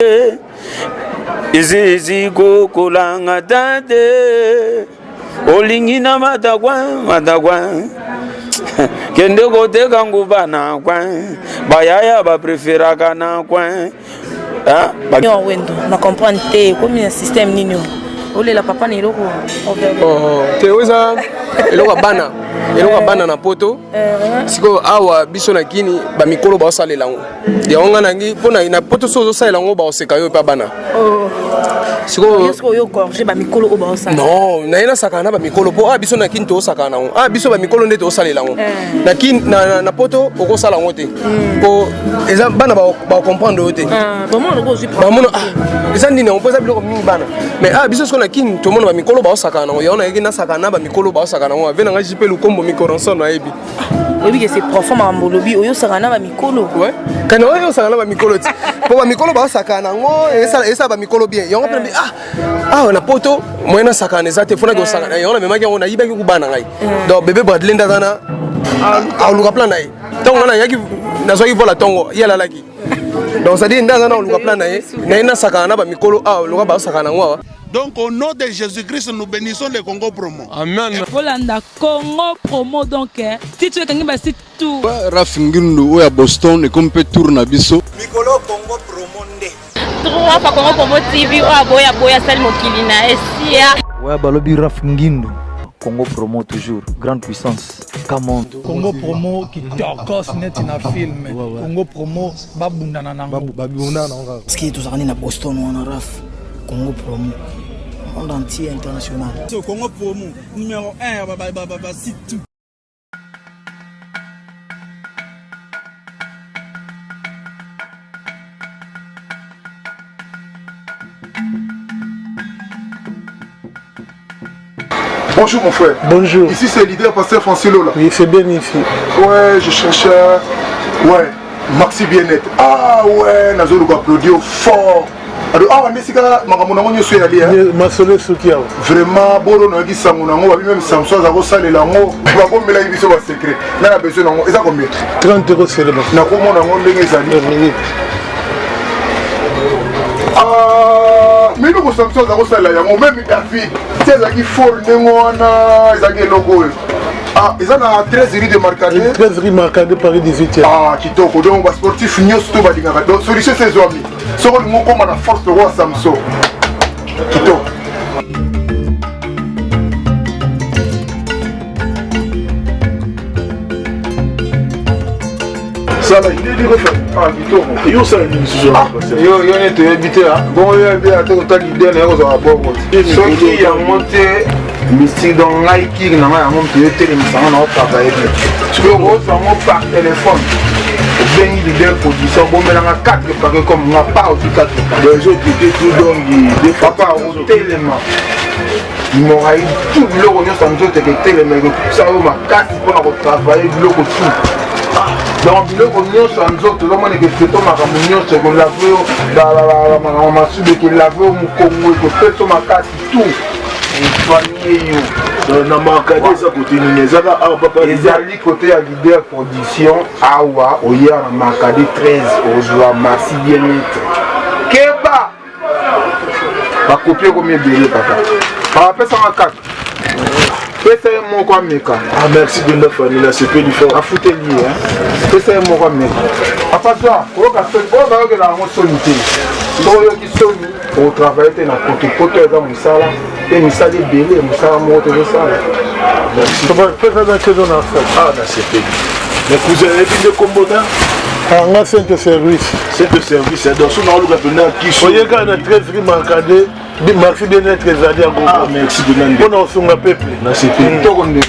te izizi kokolanga ta te olingi na matakwa matakwa kende koteka nguba na coin bayaya bapreferaka na coin wendo na comprendre te ekomi na système nini oyo olela papa na eloko oh, te oyo eza eloko ya bana eloko ya bana na poto eh. sikoyo awa biso na kini bamikolo baosalela yango yango ngai nangi mpo na poto soki ozosalela yango baoseka yo epa bana oh. sikoyo non naye nasakana na bamikolo mpo awa biso na kini toosakana nango awa biso bamikolo nde toosalela yango eh. na kini na poto okosala yango te mpo hmm. eza bana bacomprendre yo te ah, bamona ah, eza nini yango mpo eza biloko mingi bana mais awa ah, biso sikoyo na kini tomona bamikolo baosakana nango yango nayeki nasakana na bamikolo baosakana nango ave na ngai jp lukombo mikoronson ayebi oyebi ke c'est profond makambo olobi oyosaka na bamikolo ouais kani oyo osaka na bamikolo ti mpo bamikolo baosakana nango esala bamikolo bien yango mpe ah awa na poto moyen nasakana eza te fonaki osakana yango namemaki yango nayibaki kubana ngai donc bébé bradley nde aza na aluka plan na ye ntango ngai nayaki nazwaki vola ntongo ye alalaki donc cestadire nde aza na oluka plan na ye naye nasakana na bamikolo awa loka baosakana yango awa Donc au nom de Jésus-Christ, nous bénissons le Congo Promo. Amen. Bolanda Congo Promo donc eh, titre ekangi ba site tout. Raf Ngindu oyo ya Boston ekomi mpe tour na biso. Mikolo Congo Promo nde. Trois fois Congo Promo TV oyo aboya boya asali mokili na esia. Ouais balobi Raf Ngindu. Congo Promo toujours, grande puissance. Come on. Congo Promo kitokos neti na film. Ouais, ouais. Congo Promo babundana nango. Babundana nango kaka. Parce que tozalaka nde na Boston wana Raf. Congo Promo. Monde entier international. So Congo Promo numéro 1 ba ba ba ba site tout. Bonjour mon frère. Bonjour. Ici c'est leader pasteur Francis Lola. Oui, c'est bien ici. Ouais, je cherche. Ouais, Maxi Bien-être. Ah ouais, Nazolo applaudir fort. ado awa nde esika makambo nango nyonso eyali masolo esuki awa vraiment bolo nayoki sango nango babi meme samson aza kosalela yango babombelaki biso basecret nga na besoin nango eza combien 30 euros seulement nakomona yango ndenge ezali ah, mais eloko samson aza kosalela yango meme david ti azalaki fort ndenge wana ezalaki eloko oyo Ah, eza na 13 rue de Marcadet. 13 rue Marcadet Paris 18e. Ah, kitoko. Donc ba sportif nyonso to balingaka. Donc solution c'est ezwami. Soki olingi okoma na force lokola Samson. Kitoko. sala ah, kitoko yo osala nini lisusu ah, yo yo nde toyebi te ah. bongo yo yebi ate kota lider na ye kozala bongo soki yango te mystique donc ngai kiri na ngai yango moto yotelemisa ngo na otravaille bien soki okozwa yango par téléphone obengi leader production obomelanga 4 paquet comme nga pa ozwi 4 paquet tout donc papa otelema morai tout biloko nyonso ya nzoto eketelema ekopesa yo makasi mpona kotravaille biloko tout donc biloko nyonso ya nzoto ozomona ekeseto makambo nyonso ekolave yo makambo masuba ekelave yo mokongo ekopesa yo makasi tout esoigne yo na markade eza kote nini ezaka awa papa ezali kote ya leader production awa oya na markade 13 ozwa masi bien être keba bakopi ekomi ebele papa bapesanga kaka pesa ye moko ameka ah merci benda fani nasepeli fort afuteli ye pesa ye moko ameka papa zwa koyoka soni oyo bayokela yango soni te soki oyoki soni otravaille te na poto poto eza mosala mpe misala ebele mosala moko tozosala ah nasepeli mais cousin oyebi nde kombo na ah, nga sainte service sainte service donc so naoluka mpenza kiso oyeka na 13 rue marcade merci bien être ezali ya ah, merci mpona kosunga peuple nasepeli kitoko nde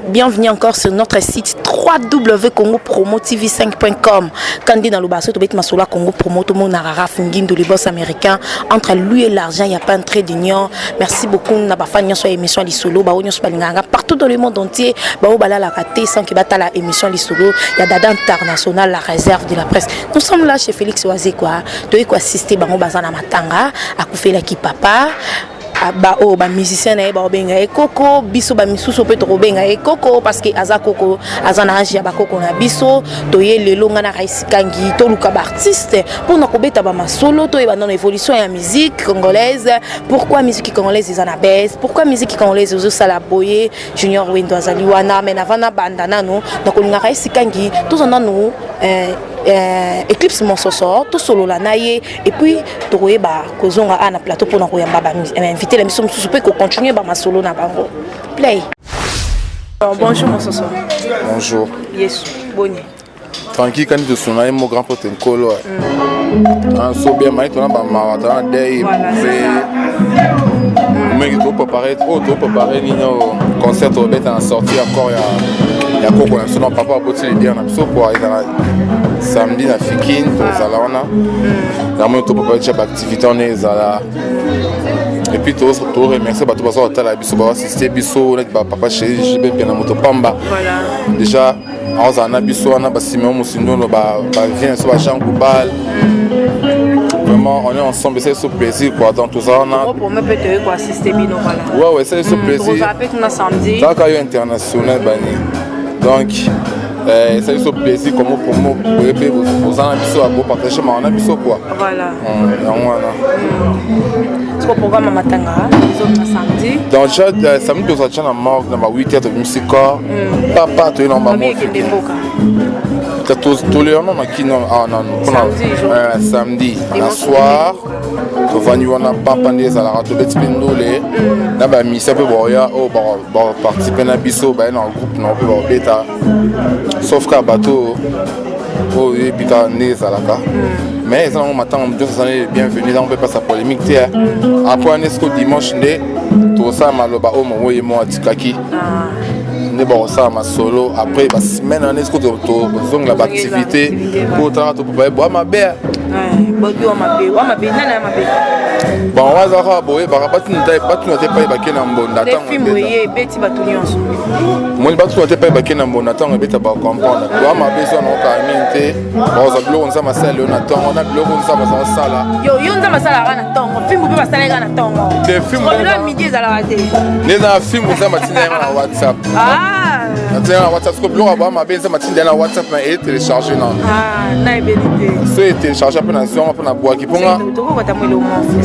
Bienvenue encore sur notre site www.congopromotv5.com. Kandi na lobaso to beti masolo Congo Promo to mona Raf Ngindu le boss américain entre lui et l'argent il y a pas un trait d'union. Merci beaucoup na ba fan nyonso émission lisolo ba nyonso balinganga partout dans le monde entier ba o balala kate sans que batala émission lisolo ya Dada international la réserve de la presse. Nous sommes là chez Félix Wazekwa to ko assister bango bazana matanga akufela ki papa. Ba oyo ba musicien na ye bakobenga ye koko, biso ba misusu mpe tokobenga ye koko parce que aza koko, aza na age ya bakoko na biso. Toye lelo nga na Raïs Kangi toluka ba artiste mpona kobeta ba masolo, toyeba nano évolution ya musique congolaise. Pourquoi musique congolaise eza na baisse? Pourquoi musique congolaise ozosala boye? Junior Wendo azali wana, mais nava na banda nano nakolinga Raïs Kangi toza nano Eclipse Monsoso, tosolola na ye et puis tokoyeba kozonga a na plateau mpona koyamba bainvité na biso mosusu mpe kocontinue bamasolo na bango. Play. Bonjour Monsoso. Bonjour. Yesu boni? Tranquille, kani tosona ye mo grand pote nkolo. So bien mai tona bamawa, tona dei éprouvé mingi. Toprépare oyo, toprépare nini oyo, concert tobeta na sortie ya corps ya koko na biso na papa aboti leader na biso po ezala samedi na Fikine. Tozala wana namoni toprépare tia baactivité wana ezala. Et puis toremercie bato baza kotala biso, baasiste biso neti bapapa chéri JB mpe na moto pamba déjà aozala na biso wana, basimeon mosindono, bavien biso, bajean Goubal. Vraiment, on est ensemble, c'est so plaisir quoi. Donc tozala wana. Ouais, c'est so plaisir kaka yo international bani. Donc esali so plaisir comme promo boye mpe boza na biso ya bopartage mawa na biso quoi. Yango wana. Siko programme ya matanga ezobima samedi? Donc déjà samedi tozala tia na morgue na ba 8 heures, tobimisi corps papa, toye na ekende mboka. Tolela no na kino awa nanu mpona samedi na soir tovandi wana papa nde ezalaka, tobeti mpe ndole na bamisia mpe baoya oyo baparticipe na biso, baye na groupe nango mpe baobeta, sauf kaka bato oyo oyebi kaka nde ezalaka. Mais eza nango matanga, nyonso aza bienvenu, ezango mpe mpasa polémique te. Après wana esiko dimanche nde tokosala maloba oyo mongo ye mo atikaki nde bakosala masolo. Après basemaine wana esiko tozongela baactivité mpo otanga topopa bwa mabe. Bon, wana aza kaka boyebaka batuna te pai bake na mbonda. Moni batuna te pai bake na mbonda, ntango ebeta bacomprendre bwa mabe eza na okaka mingi te. Bakozwa biloko nzambe asala yo na ntongo na biloko nzambe aza kosala. Yo nzambe asalaka na ntongo, fimbu mpe basalaka na ntongo. Te, fimbu midi ezalaka te. Nde eza na fimbu nzambe atinda yanga na WhatsApp, atinda na WhatsApp. Siko biloko ya bwa mabe nzambe atinda na WhatsApp na etélécharge nano. Nayebeli te. So etélécharge mpe na zonga mpe na bwaki mponga.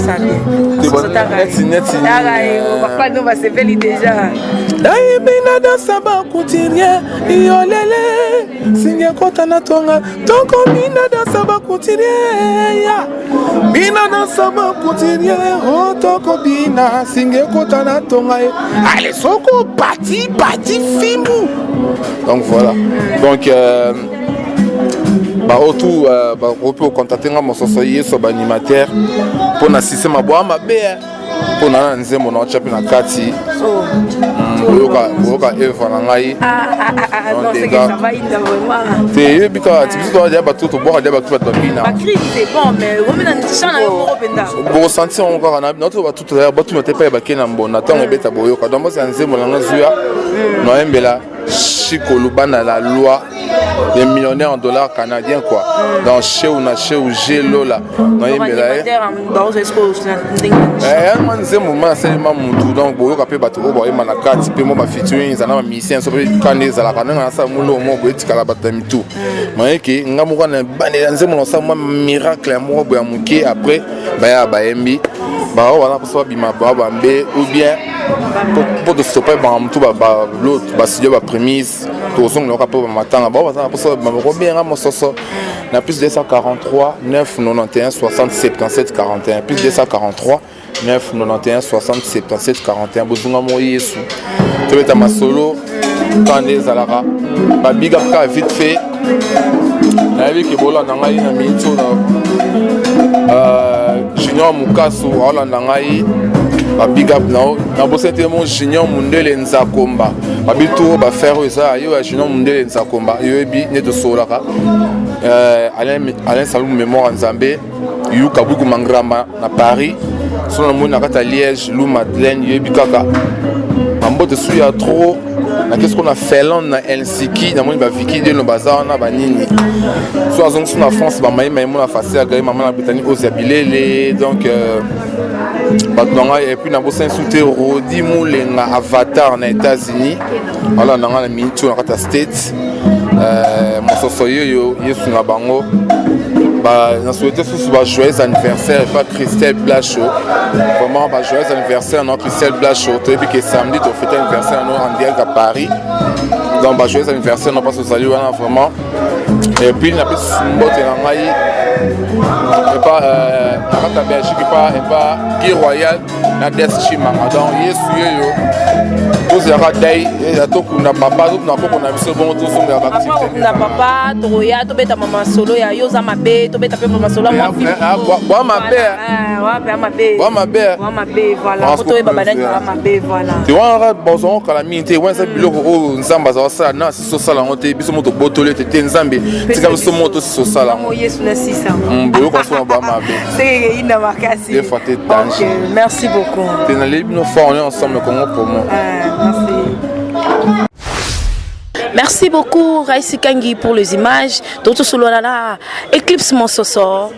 Neti neti bafano basepeli déjà. Nayebi na dansa bacouturier yolele singi ekota na tonga, tokomi na dansa bacouturier ya bina, dansa bacouturier o tokobina singi ekota na tonga ye. Ale soko bati bati fimbu. Donc voilà, donc baoyo tu bakoki kocontacte nga Mososo Yeso, baanimateur mpo na système abwa mabe mpo na nzembo na otya mpe na kati. Boyoka eva na ngai te, yebi kaka ti biso toadia bato tobwaka dia bato, bato babina bokosentir yango kaka nato bato batuna te pai bake na mbonda ntango ebeta boyoka. Donc bosa nzembo na nga zuya nayembela Chico Lubana, la loi des millionnaires en dollars canadiens quoi. Dans Cheu na Cheu G Lola nayembela ye yango nzembo ma asalema mutu. Donc boyoka mpe bato oyo bayemba na kati mpe mo bafeaturing eza na bamusicien so mpe kanda ezalaka ndenge nasala molo mo boye etikala bato ya mitu mayeke. Nga moko na bandela nzembo nasala mwa miracle ya moko boye ya moke. Après baya bayembi bao wana mposo babima bao bambe ou bien mpo tostopa banga motu bastudio baprémise tozongelaka mpo bamatanga bao baza na mposo bakobenga Mososo na plus 243 991 60 77 41, plus 243 991 60 77 41. Bozonga mo Yesu tobeta masolo kanda ezalaka babiga kaka vite fait. Nayebi ke bolanda ngai na miniti oyo, Junior Mokasu aolanda ngai, babig up nao. Nabosani te mo Junior Mundele Nzakomba, babitu oyo bafere oyo eza yo ya Junior Mundele Nzakomba. Yoyebi nde tosololaka Alain Salumu, mémoire ya Nzambe, Yuka Buku Mangramba na Paris, so namoni na kati ya Liège, Lou Madeleine, yoyebi kaka bambote su ya trop. Nakei sikoyo na Finlande, na Helsinki, namoni baviki deno baza wana banini. So azongisi na France, bamaimai mona fasi ya gai mama na Britannie ozi ya bilele. Donc euh, bato na ngai, epuis nabosani su te Rodi Mulenga Avatar na États-Unis, alanda ngai na miniti oyo na kati ya State. Euh, mososo yoyo yesu na bango. Na souhaite susu ba joyeux anniversaire epa Christelle Blacho. Vraiment ba joyeux anniversaire na Christelle Blacho. Toyebi ke samedi tofete anniversaire no en direct à Paris. Donc ba joyeux anniversaire no, parce ozali wana vraiment. Et puis napesi mbote na ngai epa euh, na kati ya Belgique, epa Guy Royal na Des Chimanga. Donc yesu yeyo tozalaka dai tokunda papa, tokunda koko na biso, bongo tozongela baactivité na papa. Tokoya tobeta masolo ya yo oza mabe, tobeta mpe masolo ya bwa mabe, bwa mabe, bwa mabe. Voilà, po toyeba banani bwa mabe, voilà. Te wana bazwango kala mingi te. Wana eza biloko oyo Nzambe azala osala na sisi osala yango te. Biso moto tobotoli ete te, Nzambe tika biso moto sisi osala yango. Yesu na sisa Boyoka so na bwa mabe. Sekeke makasi. Des fois te danger. Merci beaucoup. Te nalebi bino fort, on est ensemble, Congo Promo. Merci. Merci beaucoup Raïs Kangi pour les images. Toto Sololala, Eclipse Monsoso,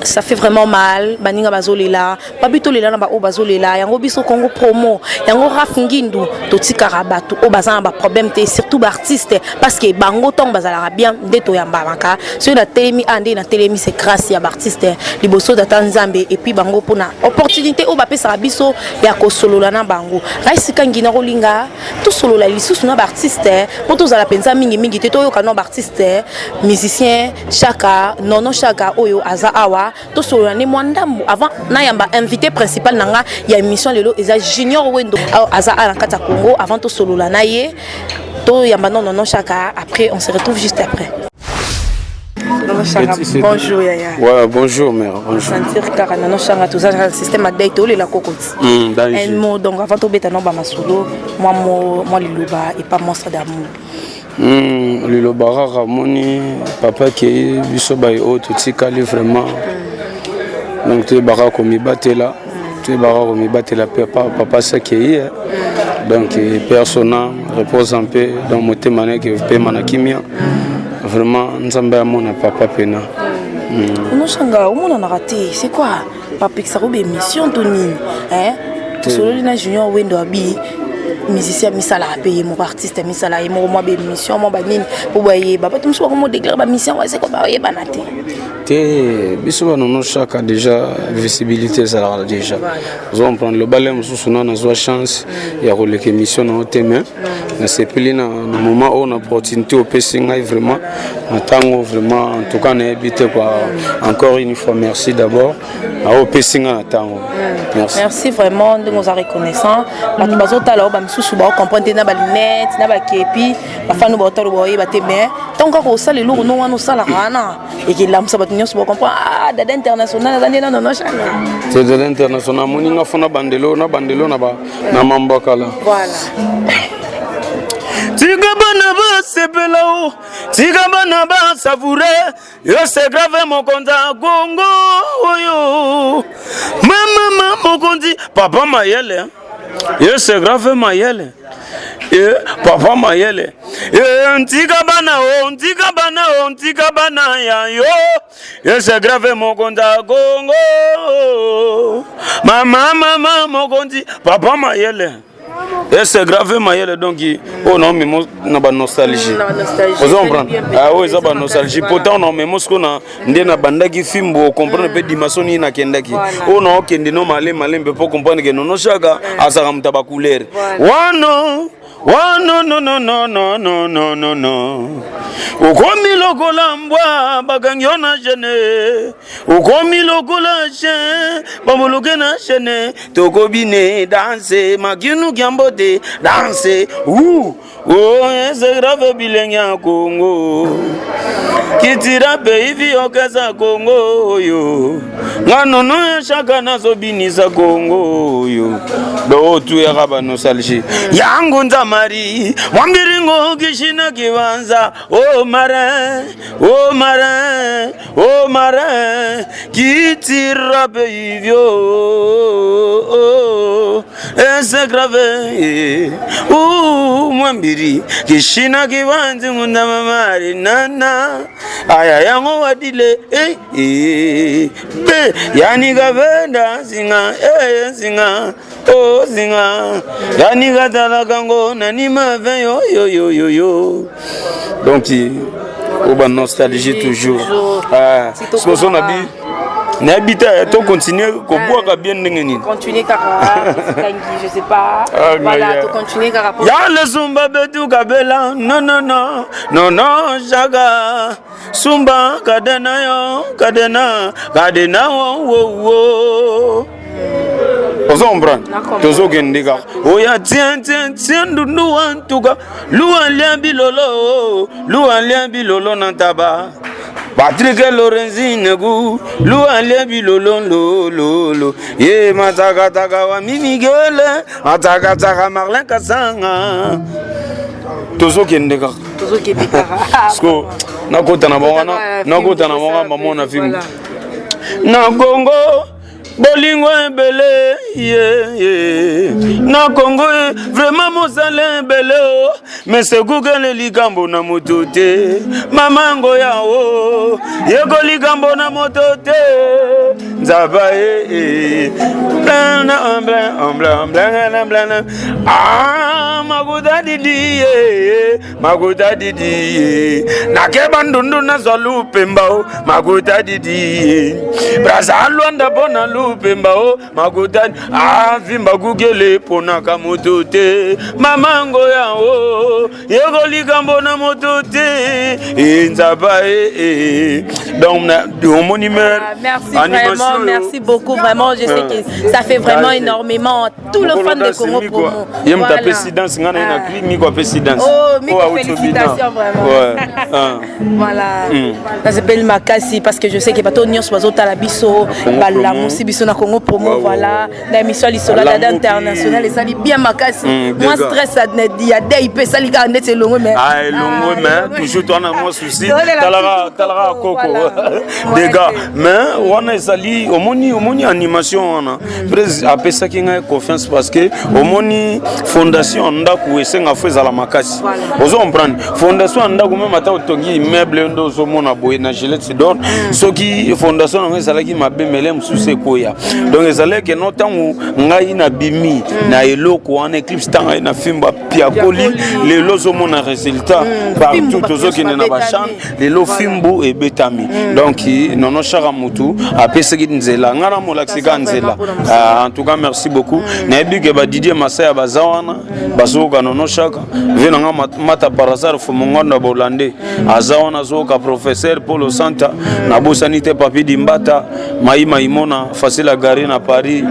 ça fait vraiment mal. Baninga bazolela, babito lela na ba o bazolela, yango biso Congo Promo, yango Raf Ngindu, totikara batu o bazana ba problème te, surtout ba artiste, parce que bango tong bazala bien nde toyambamaka. Soki na telemi a nde na telemi, c'est grâce ya ba artiste liboso tata Nzambe et puis bango pona opportunité o bapesaka biso ya kosolola na bango. Raïs Kangi, na kolinga tosolola lisusu na baartiste mpo tozala mpenza mingimingi te, toyoka na baartiste musicien Chaka Nono Chaka oyo aza awa, tosolola nde mwa ndambo avant nayamba invité principal na nga ya émission lelo, eza Junior Wendo aza awa na kati ya Congo. Avant tosolola na ye, toyamba non Nono Chaka, après on se retrouve juste après. Bonjour Yaya. Ouais, bonjour mère, bonjour. Sentir kaka Nano Changa, toza na système ya date, tolela kokoti. Un mot donc avant tobeta no bamasolo, mwa mo mwa liloba epa Monstre d'amour. Liloba kaka moni papa kei, biso baye oyo totikali vraiment. Donc toyebaka komibatela, toyebaka komibatela. Papa, papa sakei, donc paix à son âme, repose en paix. Donc motema na ye pema na kimia vraiment, Nzambe amona papa pena. Onoshanga omonanaka te, c'est quoi? Bapekisaka oba émission to nini? Tosololi na Junior Wendo, abi musicien misalaka mpe ye moko, artiste misala ye moko, mwa baémission, mwa banini mpo bayeba. Bato mosusu bakomo déclare bamission waseko, bayebana te. Te, biso banono Chaka déjà visibilité ezalaka déjà, ozo comprendre. Lobale mosusu na nazwa chance ya koleka émission na yo te, mais nasepeli na moment oyo na opportunité opesi ngai vraiment na ntango. Vraiment, en tout cas nayebi te quoi. Encore une fois merci d'abord na opesi ngai na ntango. Merci. Merci vraiment ndenge oza reconnaissant. Bato bazotala oyo, bamisusu baocomprendre te na balinete na bakepi, bafani baotala, baoyeba te, mais ntango kaka osala eloko no wana osalaka wana, ekelamusa bato nyonso, bacomprendre: ah, dada international aza nde na Nono Chaka. Te, dada international moninga fo na bandelo na bandelo na mambo kala. Voilà. Tika bana basepela o, tika bana basavoure yo, c'est grave. Mokonzi ya Kongo oyo, mamama mokonzi, papa mayele yo, c'est grave mayele e papa mayele e, ntika bana o, ntika bana o, ntika bana ya yo yo, c'est grave. Mokonzi ya Kongo, mama mama mokonzi, papa mayele e, c'est grave mayele. Donc oyo naomemo na banostalgie, ozo comprendre, oyo eza banostalgie. Pourtant naomemo siko na nde nabandaki fimbo, ocomprendre mpe dimension nini nakendaki. Oyo naokende no malembe malembe mpo comprendre ke Nono Chaka azalaka moto ya bacouleur wano wano. No no no no no no no no, okomi lokola mbwa bakangi yo na chaîne, okomi lokola chien baboloke na chaîne. Tokobine danse makinu kiambote danse u oh, c'est grave. Bilenge ya Kongo kitira pays viokeza Kongo oyo, nga Nono ya Shaka nazobinisa Kongo oyo. Do tuyaka banostalgie yango nzamari mwambiringo kishina kibanza o marin o marin o. marin qui tira hivyo ese grave mwambiri kishina kibanzi ngunda mamari nana aya yango wadile eh, eh, be yani kavenda singa eh, singa oh, singa yani katalaka ngo nani mave yo yo yo yo yo. Donc oba nostalgie toujours. Ah, soso na bi nayebi te, to continue kobwaka bien ndenge nini? Continuer kaka kangi, je sais pas. Ah, voilà, mais, to continuer kaka. Ya lesumba betu kabela non non non non non jaga sumba kadena yo kadena kadena wo wo wo. Ozo comprendre? Tozokende kaka oya tien tien tien ndundu wa ntuka luwa lia bilolo luwa lia bilolo na ntaba Patrick Lorenzi negu luwa lia bilolo lololo ye matakataka wa mimigele matakataka Marlin Kasanga. Tozokende kaka. Tozokende kaka. Parce nakota na bango wana, nakota na bango bamona film na Congo bolingo ebele ye, ye. Na Congo vraiment mosala ebele o mais sekukele likambo na moto te mama ngoya o yeko likambo na moto te nzaba ye. Ah, makuta didi ye makuta didi ye nakeba ndundu nazwa lupemba o makuta didi ye braza lwanda mpona lupemba o makuta avimba kukele mponaka moto te mama ngoya o yeko likambo na moto te e nzaba e. Donc omoni mare. Ah, merci vraiment, merci beaucoup vraiment. Je sais que ça fait vraiment énormément tout le fan de Congo Promo. Ye moto apesi danse, ngai na ye na cli Miko apesi danse. Oh, Miko, félicitations vraiment. Ouais. Ah. Voilà. Nasepeli makasi parce que je sais que bato nyonso bazotala biso balamusi biso na Congo Promo. Voilà, na émission Lisolo Dada International esali bien makasi. Mwa stress ya dei mpe esali kaka ndeti elongwe mais Ah, elongwe, mais toujours toi na mwa souci talaka talaka koko dégâts, mais wana ezali omoni omoni animation wana prés apesaki ngai confiance parce que omoni fondation ya ndako esenga fo ezala makasi. Ozo comprendre? Fondation ya ndako, même ata otongi immeuble nde ozomona boye na Gillette d'or, soki fondation yango ezalaki mabe, mele mosusu ekoya. Donc ezalaki no ntango ngai nabimi na eloko wana Eclipse, ntango ngai na fimbo apiakoli, lelo ozomona résultat partout tozokende na bachambre, lelo fimbu ebetami. Donc Nono Shaka mutu apesaki nzela, ngai namolakisi ka nzela. En tout cas merci beaucoup. Nayebi ke badidier Masaya baza wana bazoyoka Nono Shaka ve na nga mata par hasard Fumungondo ya Bolande aza wana azoyoka professeur Polo Santa. Nabosani te Papi Dimbata Mai Maimona Facile à gare na Paris.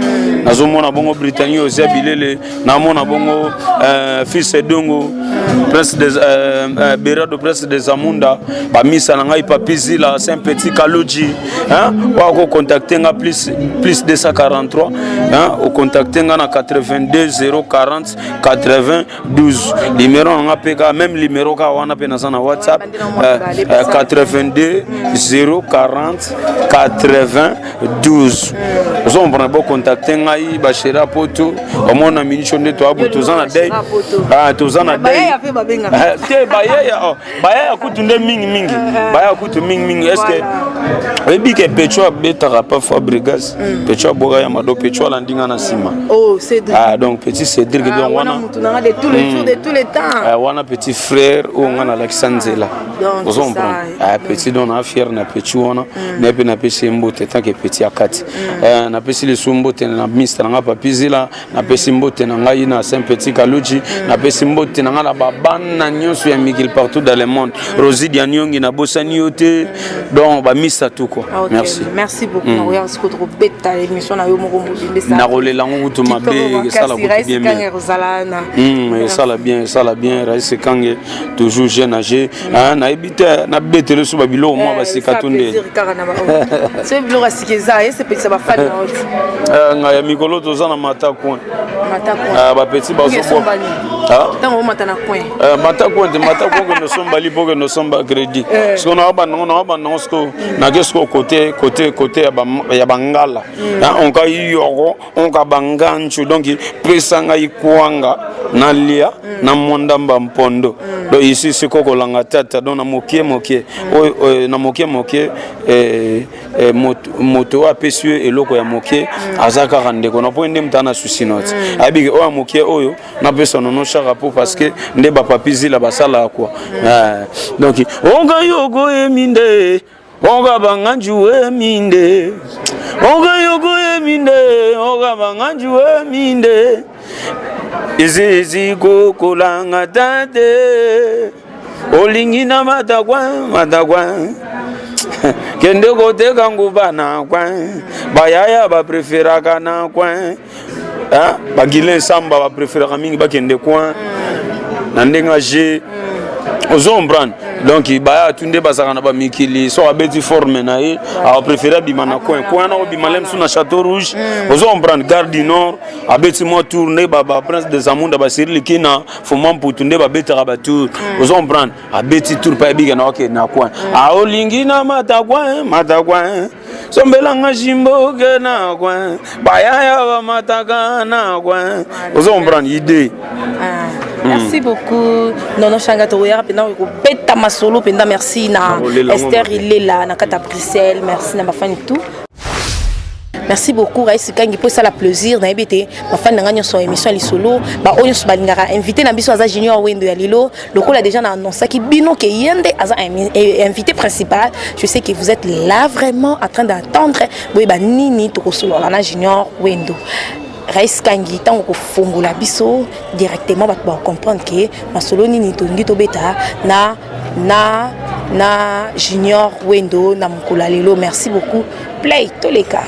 Nazomona bongo Britannie Ozia Bilele, namona bongo fils Edongo Prince des Berado Prince des Amunda bamisa na ngai Papi Zila Saint Petit Kaluji hein, oyo akocontacte nga plus plus 243 hein, ocontacte nga na 82 040 80 12 numéro na nga mpe kaka même numéro kaka wana mpe naza na WhatsApp, 82 040 80 12. Ozomprendre? Bocontacte ngai bashera poto omona minitio nde toabu toza na dei, toza na dei te. Bayeya bayaya kutu nde mingimingi, bayaya kutu mingimingi. Est ce que oyebi ke Pecho abetaka pa Fabrigas? Pecho aboka ya mado, Pecho alandi nga na nsima. Ah, donc petit Cédric, donc wana wana petit frère oyo nga nalakisa nzela. Ozo comprendre? Ah, petit, donc na fier na petit wana naye mpe napesi ye mbote tant que petit ya kati. Napesi lisu mbote na mister na nga Papi Zila, napesi mbote na ngai na Saint Petit Kaluji, napesi mbote na ngai na babana nyonso ya mikili partout dans le monde. Rosi Dianiongi, nabosani yo te. Donc bamisa tout quoi. Ah, ok. Merci. Merci beaucoup. Nakoya sikoyo tokobeta émission na yo moko mobimba. Nakolela yango kutu mabe, esala kutu bien bien. Kozala wana. Esala bien, esala bien. Raïs Kange toujours jeune âgé. Ah, nayebi te nabetele so babiloko mwa basika to nde. Kaka na so biloko ya sika eza esepelisa bafani na yo. Ngai ya mikolo toza na mata coin. Bapeti bazobwa mata coin te, mata coin kende osomba lipo, kende osomba crédit. Siko naobandango, naobandango siko nake siko côté ya bangala, onka yoko, onka bangancu. Donc pesa ngai kwanga nalia na mwandamba mpondo. Donc ici siko kolanga tata. Donc na mokie mokie oyo, na mokie mokie, moto oyo apesi yo eloko ya mokie aza kaka ndeko na, mpo nde moto ana susi na ti ayebiki oyo ya mokie oyo napesa Nono Chaka, po parce que nde bapapi zila basalaka kwa. Donc onka yoko eminde, onka banganju eminde, onka yoko eminde, onka banganju eminde, izizi kokolanga tate, olingi na matakwa matakwa, kende koteka nguba na coin. Bayaya bapréféraka na coin, bagilin samba bapréféraka mingi bakende coin na ndenge age, ozo comprendre. Donc baya tu nde bazalaka na bamikili, soki abeti forme na ye, apréféré abima na coin coin wana, obima le mosusu na Château Rouge, ozo comprendre, Gare du Nord, abeti mwa tour nde baprince de Zamunda, basiriliki na Foma Mputu nde babetaka batour, ozo comprendre. Abeti tour mpe ayebika na okende na coin, aolingi na mata coin, mata coin, sombelanga jimboke na coin, bayaya bamataka na coin, ozo comprendre idée. Merci beaucoup Nono Shanga. Tokoyaka mpenza kobeta masolo mpenza. Merci na Esther Ilela na kati ya Bruxelles, merci na bafani tout. Merci beaucoup Raïs Kangi mpo esala plaisir. Nayebi ete bafani na ngai nyonso ya émission ya lisolo, baoyo nyonso balingaka invité na biso aza Junior Wendo ya lelo. Lokola déjà na annonçaki bino ke ye nde aza invité principal, je sais que vous êtes là vraiment en train d'attendre boyeba nini tokosolola na Junior Wendo. Raïs Kangi, ntango kofongola biso directement, bato bacomprendre ke masolo nini tolingi tobeta na Junior Wendo na mokolo ya lelo. Merci beaucoup. Play toleka.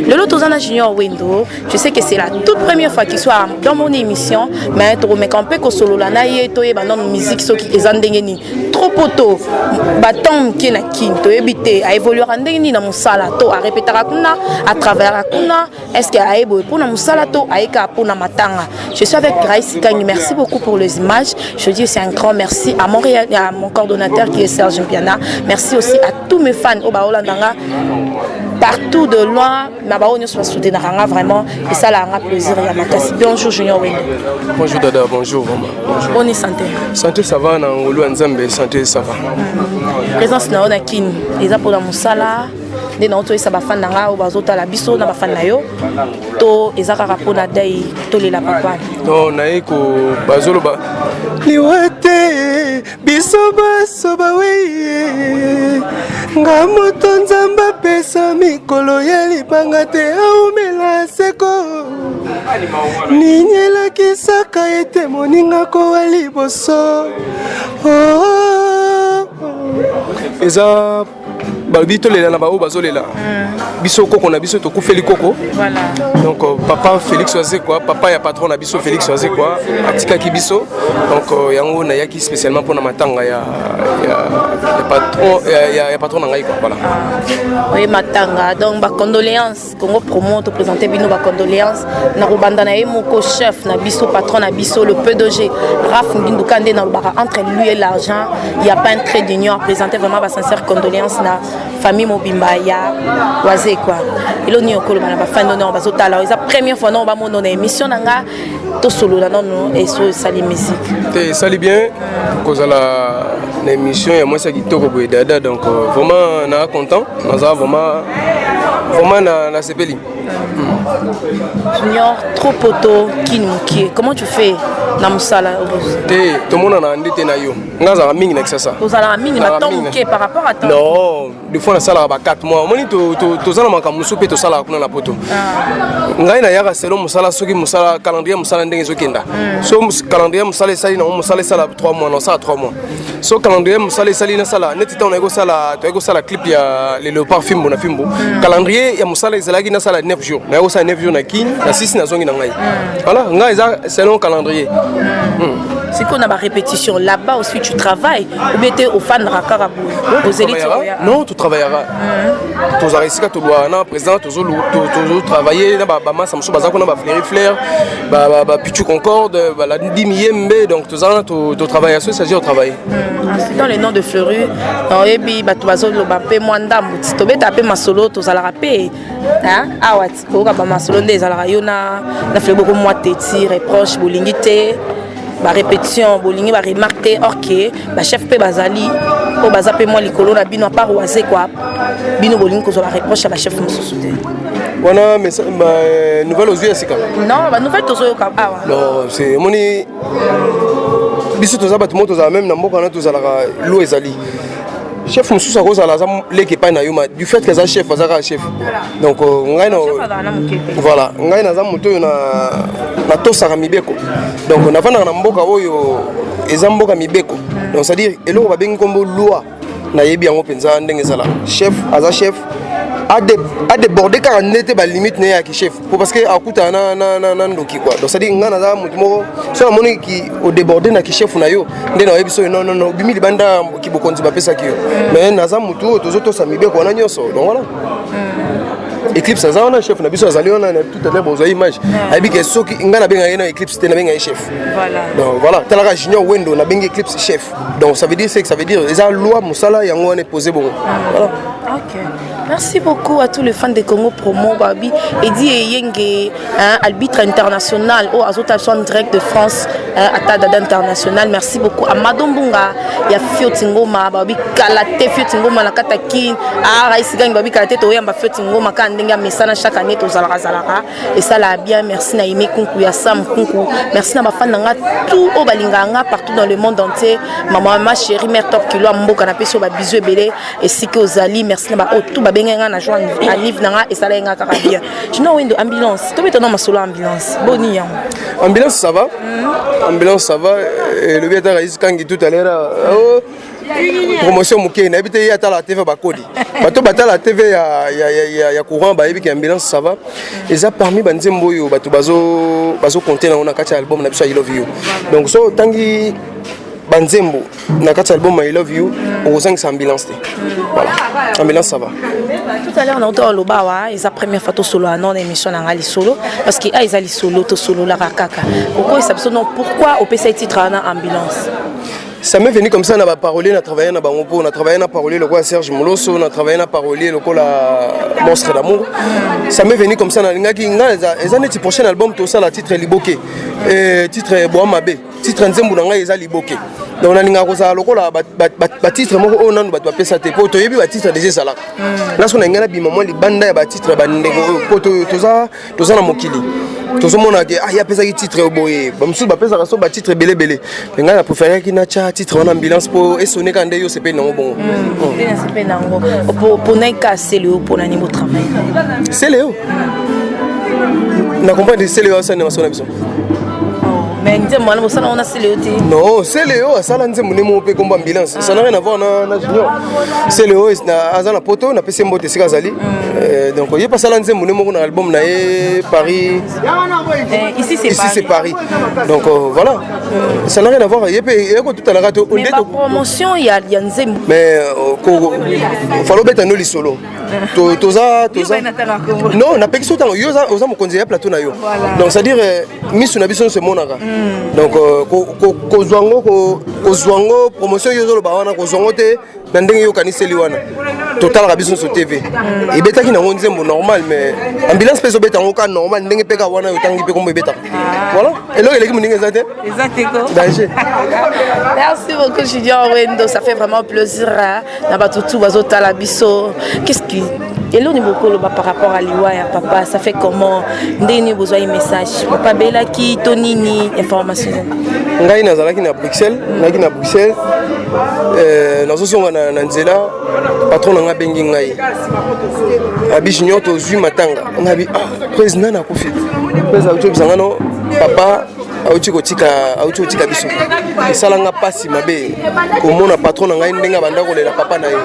Lelo toza na Junior Wendo. Je sais que c'est la toute première fois qu'il soit dans mon émission, mais tokomeka mpe kosolola na ye, toyeba nano musique soki eza ndenge nini. Trop poto baton moke na Kini, toyebi te aévoluaka ndenge nini na mosala, to arépétaka kuna, atravaillaka kuna. Est ce que aye boye mpona mosala to ayekaka mpona matanga? Je suis avec Grace Kangi. Merci beaucoup pour les images. Je dis c'est un grand merci à mon, à mon coordonnateur qui est Serge Mpiana. Merci aussi à tous mes fans oyo baolandanga partout, de loin, na bao nyonso basoutenaka nga. Vraiment esalaka nga plaisir ya makasi. Bonjour Junior Wendo. Bonjour Dada, bonjour vraiment. Bonjour. Boni santé? Santé ça va, na ngolu ya Nzambe, santé ça va. Présence na yo na Kini eza mpona mosala nde na otoyesa bafani na ngai oyo bazotala biso na bafani na yo, to eza kaka mpona dai tolela papa? Non, naye ko bazoloba liwa te, biso baso baweye, nga moto Nzambe apesa mikolo ya libanga te, aumela seko. Nini elakisaka ete moninga kowa liboso? Oh, eza balobi tolela na baoyo bazolela biso, koko na biso tokufeli koko. Donc papa Félix Wazekwa, papa ya patron na biso Félix Wazekwa, atikaki biso. Donc yango nayaki spécialement mpona matanga ya patron, ya patron na ngai quoi, voilà. Oye matanga, donc bacondoléance. Congo Promo toprésente bino bacondoléance na kobanda na ye moko, chef na biso, patron na biso, le PDG Raf Nginduka. Nde nalobaka, entre lui et l'argent il y a pas un trait d'union. Présenter vraiment basincère condoléance na famille mobimba ya Wazekwa. Elo nini okoloba na bafan d'honneur bazotala? Eza première fois nao bamona na émission na nga, tosolola nano eso esali musique. Te, esali bien kozala na émission ya mwasi ya kitoko boye, Dada. Donc vraiment naa content, naza vraiment vraiment na nasepeli. Junior, trop poto Kini mokie, comment tu fais na mosala? Te, tomonana nde te na yo, nga azalaka mingi na Kisasa. Ozalaka mingi maton moke par rapport à temps. Non, des fois nasalaka ba 4 mois. Omoni, toza na makambo mosusu mpe tosalaka kuna na poto. Ngai nayaka selon mosala. Soki mosala, calendrier mosala ndenge ezokenda, so calendrier mosala esali nango, mosala esala 3 mois, nasala 3 mois. So calendrier mosala esali, nasala neti ntango naye kosala, toyei kosala clip ya Le Léopard, fimbo na fimbo. Calendrier ya mosala ezalaki nasala 9 jours, naye kosala 9 jours na Kini, na 6 nazongi na ngai. Voilà, ngai eza selon calendrier. Sikoyo na barépétition là-bas aussi, tu travailles ou bien te ofandaka kaka boye, ozeli ti oya? Non, totravaillaka. Tozalaka esika tolwaka na président, tozotravaille na bamasa mosusu baza kuna, bafleuri flair, bapichu concorde, balandimi yembe. Donc toza wana, totravaille. So s'agit de travailler. Dans le nom de Fleury, oyebi bato bazoloba mpe mwa ndambo ti tobeta mpe masolo. Tozalaka mpe awa ti koyoka bamasolo nde ezalaka yo na Fleury boko mwa teti reproche, bolingi te barépétition, bolingi baremarque te, or que bachef mpe bazali oyo baza mpe mwa likolo na bino, à part oise kwa bino, bolingi kozwa bareproche ya bachef mosusu te. Wana nouvelle ozwi ya sika? Non, banouvelle tozoyoka awa. Non, c'est omoni biso toza bato moko, tozala même na mboka wana, tozalaka lo ezali chef mosusu akozala aza leki epai na yo, ma du fait que aza chef, aza kaka chef. Donc ngai na voilà, ngai naza moto oyo natosaka mibeko. Donc navandaka na mboka oyo eza mboka mibeko. Donc c'est à dire eloko babengi nkombo loi, nayebi yango mpenza ndenge ezala. Chef aza chef, adéborde kaka nde te balimite na ye yaki chef po parce que akutana na ndoki quoi. Donc c'est-à-dire ngai naza motu moko, so namoni ki odéborde na kichef na yo, nde nayebi so non, non, non, obimi libanda kibokonzi bapesaki yo. Mais naza motu oyo tozotosa mibeko wana nyonso. Donc voilà, Eclipse aza wana, chef na biso azali wana. Tout à l'heure bozwa image, ayebi ke soki ngai nabengaka ye na Eclipse te, nabenga ye chef. Donc voilà, talaka Junior Wendo, nabengi Eclipse chef. Donc ça veut dire, c'est que ça veut dire eza loi, mosala yango wana epose bongo. Voilà. Ok. Merci beaucoup à tous les fans de Congo Promo, Babi, Eddie Eyenge, hein, arbitre international, oh, Azota en direct de France, hein, Ata Dada International. Merci beaucoup à Madom Bunga, ya Fioti Ngoma, Babi Kalate, Fioti Ngoma, la Katakin, ah, Raïs Gang, Babi Kalate, Toyamba Fioti Ngoma, Kandenga, Messana, chaque année, Tozalaka Zalaka, et ça l'a bien. Merci na Aimé Kunku, ya Sam Kunku. Merci na ma fan, nanga, tout au Balinganga, partout dans le monde entier. Maman, ma chérie, mère top kilo, mboka, na peso, ba bisous ebele, et si que ozali, merci na ba oh, tout babenga nga na joie anive na nga esala nga kaka bien. Junior Wendo, ambulance, tobeta na masolo ambulance, boni yango? Ambulance ça va, ambulance ça va. Elobi ata Raïs Kangi tout à l'heure, oh, promotion moke nayebi te. Ye atala TV, bakodi bato batala TV ya courant, bayebi ke ambulance ça va eza parmi banzembo oyo bato bazokonte nango na kati ya album na biso ya I Love You. Donc so otangi banzembo na kati ya album I Love You, okozangisa ambulance te. Voilà, ambulance ça va. Tout à l'heure nauta oloba awa, eza première fois tosolola non na émission na nga Lisolo, parce que a eza lisolo, tosololaka kaka. Okoyesa biso non pourquoi opesa titre wana ambulance? Ça m'est venu comme ça na baparolier na travaillé na bango, mpo na travaillé na parolier lokola Serge Moloso, na travaillé na parolier lokola Monstre d'amour. Ça m'est venu comme ça. Nalingaki nga eza neti prochain album tosala titre liboke, titre boa mabe, titre nzembo na ngai eza liboke. Donc nalingaka kozala lokola batitre moko oyo nanu bato bapesa te, mpo toyebi batitre déjà ezalaka. Nga so na ngai nabima mwa libanda ya batitre ya bandeko oyo, mpo toza na mokili, tozomona ke ah, ye apesaki titre boye, bamosusu bapesaka so batitre ebelebele. Me ngai na préféraki natya titre wana ambulance mpo esoneka nde yo osepeli nango bongo. Nde nasepeli nango mpona eka sele oyo, mpona nini botravaille? Sele oyo na comprendre, sele oyo asali na masolo na biso. Mais nzembo wana bosala wana sele oyo te? Non, sele oyo asala nzembo nde moko mpe kombo ambulance, ça n'a rien à voir na Junior. Sele oyo aza na poto, napesi ye mbote esika azali. Donc ye mpe asala nzembo nde moko na album na ye Paris. Ici c'est Ici c'est Paris. Donc voilà, ça n'a rien à voir. Ye mpe ekotutalaka te. Mais bapromotion ya nzembo? Mais falo obeta no lisolo, toza toza non, napekisi otango yo oza mokonzi ya plateau na yo. Donc c'est à dire miso na biso nyonso emonaka. Donc kozwa yango, kozwa yango promotion yo ozoloba wana, kozwa yango te na ndenge yokaniseli wana. Totalaka biso nyonso TV, ebetaki nango nzembo normal, mais ambulance mpe ezobeta yango ka normal ndenge mpe ka wana otangi mpe kombo ebetaka. Voilà, eloko eleki moninga eza te. Eza te ko. Danger. Merci beaucoup Junior Wendo, ça fait vraiment plaisir na bato tu bazotala biso. Qu'est-ce qui eloni bokoloba par rapport à liwa ya papa? Ça fait comment, ndenge nini bozwaki message papa abelaki to nini, information? Ngai nazalaki na Bruxelles, nazalaki na Bruxelles, nazozonga na nzela, patron na ngai abengi ngai, abi: "Junior, tozwi matanga." Ngai abi: "Ah, président nakufi." Président auti obisa nga: "No, papa auti kotika, auti kotika biso." Esalanga mpasi mabe komona patron na ngai ndenge abanda kolela papa na ye.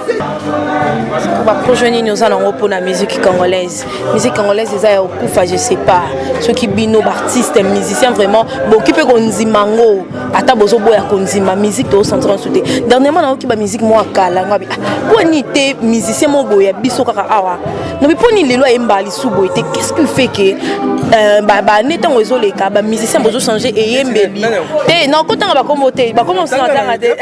Baprojet nini oza nango mpona musique congolaise? Musique congolaise eza ya kokufa, je sais pas soki bino baartiste musicien vraiment boki mpe kondima yango, ata bozoboya kondima musique, tozosentir nsu te. Dernièrement nayoki bamusique moko akala ngo abi mpo nini te musicien moko boye ya biso kaka awa nobi mpo nini lelo ayemba lisu boye te? Qu'est ce qui fait que baane ntango ezoleka, bamusicien bozochange eyembeli te? Nakotanga bakombo te, bakombo mosusu natanga te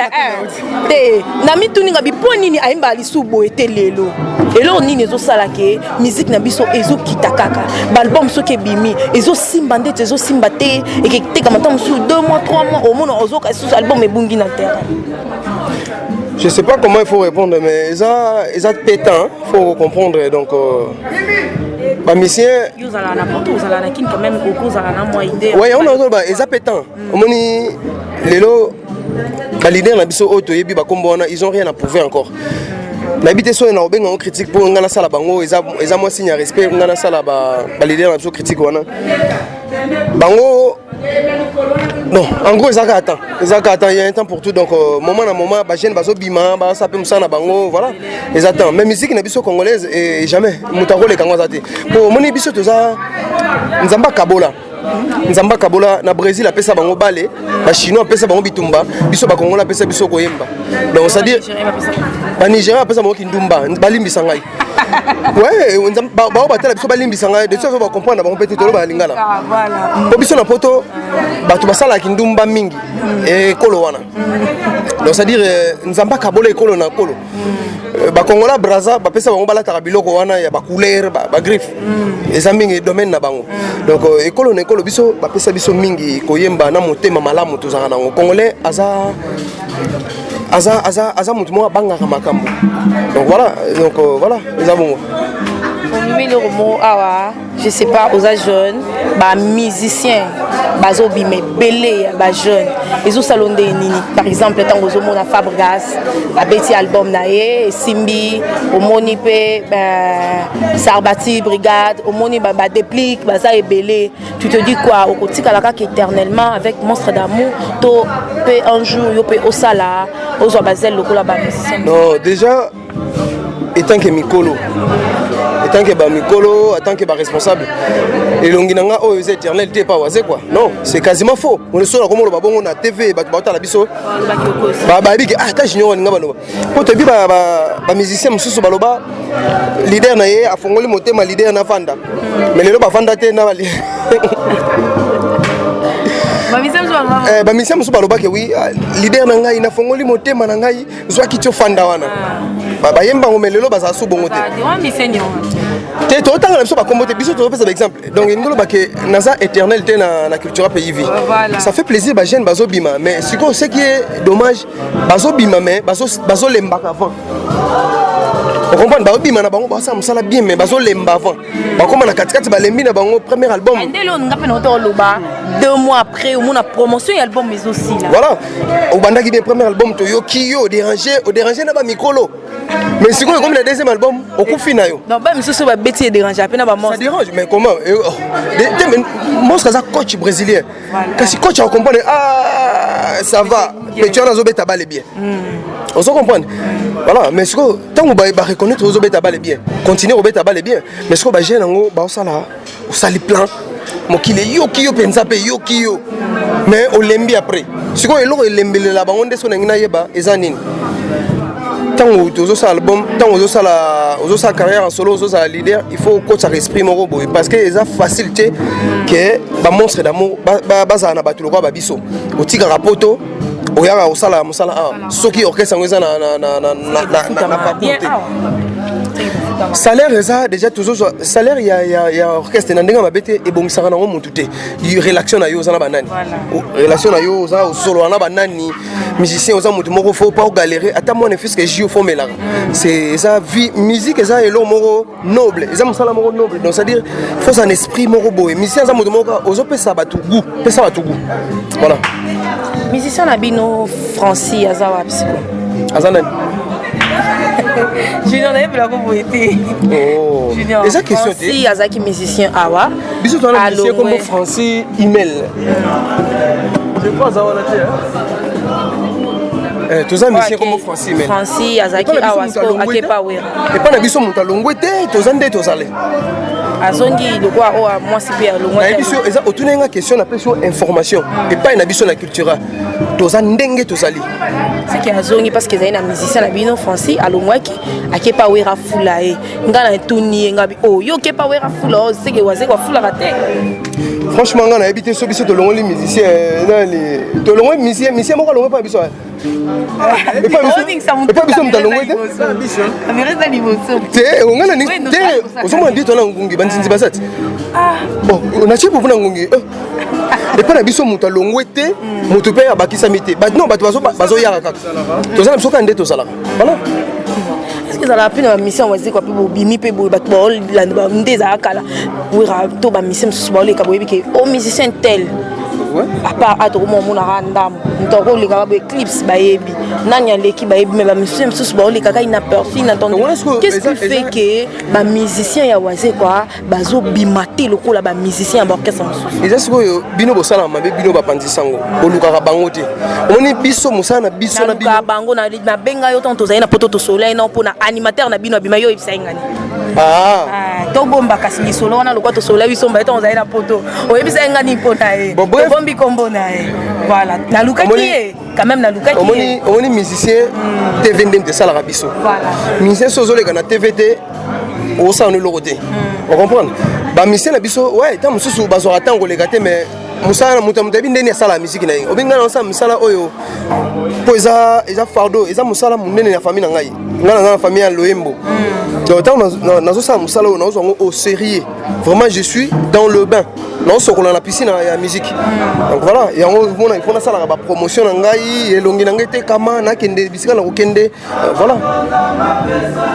te. Na mituninga bi mpo nini ayemba lisu boye te lelo? Eloko nini ezosala ke musique na biso ezokita kaka? Baalbum soki ebimi, ezosimba ndeti ezosimba te, eketekama ntango mosusu 2 mois, 3 mois, omona ozoka lisusu album ebungi na terrain. Je sais pas comment il faut répondre, mais ça pétant, faut comprendre. Donc, bah, musicien. Ozala na poto, ozala na Kini, quand même okozala na mwa idée. Ouais, on a bah, eza pétant. Omoni lelo baleader na biso oyo toyebi bakombo wana, ils ont rien à prouver encore. Nayebi te soki na obenga yango critique, mpo ngai nasala bango eza mwa signe ya respect. Ngai nasala baleader na biso critique wana bango non. En gros, eza kaka temps, eza kaka temps. Il y a un temps pour tout. Donc moment na moment, bajeune bazobima, basala mpe mosala na bango. Voilà, eza temps. Mais musique na biso congolaise et jamais moto akoleka yango aza te, po omoni biso toza Nzambe akabola, Nzambe akabola. Na Brésil apesa bango bale, bachinois apesa bango bitumba, biso bakongola apesa biso koyemba. Donc c'est à dire banigérien apesa bango kindumba. Balimbisa ngai, ouais, bao batala biso, balimbisa ngai. De toute bacomprendre na bango mpe te, tolo balingala po biso na poto bato basalaka kindumba mingi ekolo wana. Donc c'est à dire Nzambe akabola ekolo na ekolo. Bakongola Braza bapesa bango, balataka biloko wana ya bacouleur, bagriffe, eza mingi domaine na bango. Donc ekolo na ekolo, biso bapesa biso mingi koyemba na motema malamu tozalaka nango. Congolais aza motu moko abangaka makambo. Donc voilà, donc voilà, eza bongo. Omemi eloko moko awa, je sais pas, oza jeune, bamusicien bazobima ebele ya bajeune, ezosala nde nini? Par exemple, ntango ozomona Fabregas abeti album na ye, esimbi, omoni mpe Sarbati Brigade, omoni baDeplick baza ebele, tu te dis quoi? Okotikala kaka éternellement avec Monstre d'amour to mpe un jour yo mpe osala, ozwa bazele lokola bamusicien? Non, déjà étant que mikolo, étant que bamikolo, en tant que baresponsable, elongi na nga oyo eza éternel te epa waze quoi. Non, c'est quasiment faux. So na komoloba bongo na TV, bato baotala biso bayebi ke ah, ta Junior alinga baloba po toyebi bamusicien mosusu baloba leader na ye afongoli motema, leader navanda, mais lelo bavanda te na bamusicien mosusu balobaki oui, leader na ngai nafongoli motema na ngai, zwaki ti ofanda wana, bayembango, mais lelo bazala so bongo te te. Totanga na biso bakombo te, biso tozopesa baexemple. Donc elingi oloba ke naza éternel te na Cultura Pays Vie. Ça fait plaisir, bajeune bazobima, mais sikoyo ce qui est dommage, bazobima mais bazolembaka avant. Ocomprendre, bazobima na bango, basala mosala bien, mais bazolemba avant, bakóma na katikati, balembi na bango premier album. Ndele oyo nga mpe na oloba, 2 mois après omona promotion ya album ezosila. Voilà, obandaki bien premier album, toyoki yo, odérange, odérange na bamikolo, mais sikoyo ekomi na deuxième album, okufi na yo. Donc ba misusu babeti, edérange mpe na bamonstre. Ça dérange, mais comment monstre aza coach brésilien, kasi coach acomprendre: ah, ça va, mais tu wana azobeta bale bien, ozo comprendre. Voilà, mais sikoyo ntango bareconnaître ozobeta bale bien, continue kobeta bale bien. Mais sikoyo bajeune yango baosala, osali plan, mokili eyoki yo mpenza mpe eyoki yo, mais olembi après. Sikoyo eloko elembelela bango nde soki nangi nayeba eza nini? Ntango tozosala album, ntango ozosala carrière en solo, ozozala leader, il faut okotisaka esprit moko boye, parce que eza facile te ke bamonstre d'amour bazala na bato lokola babiso. Otikaka poto, oyaka kosala mosala awa, soki orchestre yango eza na parcours te, salaire eza déjà, tozozwa salaire ya orchestre na ndenge mabe te, ebongisaka nango motu te. Relation na yo oza na banani, relation na yo oza osolola na banani, musicien oza motu moko faut pas ogalérer, ata mwana fiske jio fo omelaka. C'est eza vie, musique eza eloko moko noble, eza mosala moko noble. Donc c'est à dire faut un esprit moko boye. Musicien aza moto moko ozopesa bato goût, pesa bato goût, voilà. Musicien na bino Francis aza wapi sikoyo? Aza nani? Junior, nayebelako boye te. Junior, eza question te. Francis azalaki musicien awa. Biso towana musicien kombo Francis Email, je crois aza wana te. Toza musicien kombo Francis, mais Francis azalaki awa, akepa Wera. Epa na biso moto alongwe te, toza nde tozali. Azongi lokwa oyo mwasi mpe alongwa. Nayebi so eza otuna nga question, napesi yo information. Epai na biso na Cultura, toza ndenge tozali. Seke azongi parce que ezali na musicien na bino Francis alongwaki, akepa Wera fula ye. Nga na tuni ye, nga bi o yo okepa Wera fula o seke Wazekwa afulaka te. Franchement, nga nayebi te. So biso tolongoli musicien nani, tolongoli musicien moko alongwe mpa biso, epa biso moto alongwe te. Te, onga na te, ozomona ndi tona ngungi banzinzi baza ti bon natie popo na ngungi. Epa na biso moto alongwe te, moto mpe abakisami te. Non, bato bazoyaka kaka, toza na biso kaka nde tozalaka, voilà. Est-ce que ezalaka mpe na bamission Wazekwa mpe bobimi mpe boye, bato baolanda nde ezalaka kala Wera to bamission mosusu baoleka, boyebi ke o musicien tel, à part a tokoma omonaka ndambo moto akolekaka boye Eclipse, bayebi nani aleki, bayebi, mais bamusicien mosusu baolekaka inaperçu, inattendu. Qu'est-ce qui fait que bamusicien ya Wazekwa bazobima te lokola bamusicien ya baorchestre mosusu? Eza sikoyo bino bosalaka mabe, bino bapanzisa yango, bolukaka bango te. Omoni biso mosala na biso na bino. Bango nabenga yo ntango tozali na poto, tosolai nao mpona animateur na bino abima, yo oyebisa ye ngani. Tobomba kasi lisolo wana lokwa tosola biso mbaye ntango ozali na poto, oyebisa ye ngani mpo na ye, tobombi kombo na ye. Voilà, nalukaki ye quand même, nalukaki ye. Omoni musicien, TV nde moto esalaka biso. Musicien so ozoleka na TV te, osala no eloko te, ocomprendre? Bamusicien na biso, ouais, ntango mosusu bazwaka ntango koleka te, mais mosala na moto, moto ayebi ndeni asala misiki na ye. Obi ngai naosala mosala oyo mpo eza fardeau, eza mosala monene na famille na ngai. Ngai naza na famille ya loyembo, donc ntango nazosala mosala oyo, nazozwa yango au sérieux. Vraiment, je suis dans le bain, naosokola na piscine ya musique. Donc voilà, yango mona ifo nasalaka bapromotion na ngai, elongi na ngai etekama, nakende bisika na kokende, voilà.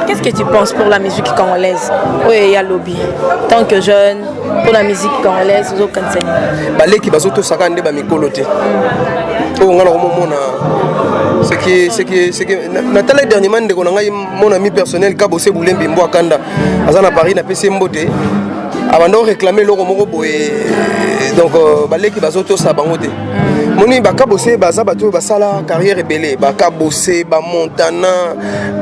Qu'est-ce que tu penses pour la musique congolaise oyo eya lobi, tant que jeune, pour la musique congolaise ozokanisa nini? Baleki bazotosaka nde bamikolo te. Oyo ngai nakomomona, ce qui natala dernièrement, ndeko na ngai, mon ami personnel Kabose Bulembi Mbwa Kanda, aza na Paris, napesi ye mbote, abanda oréclame eloko moko boye. Donc baleki bazotosa bango te. Moni bakabose baza bato oyo basala carrière ebele, bakabose, bamontana,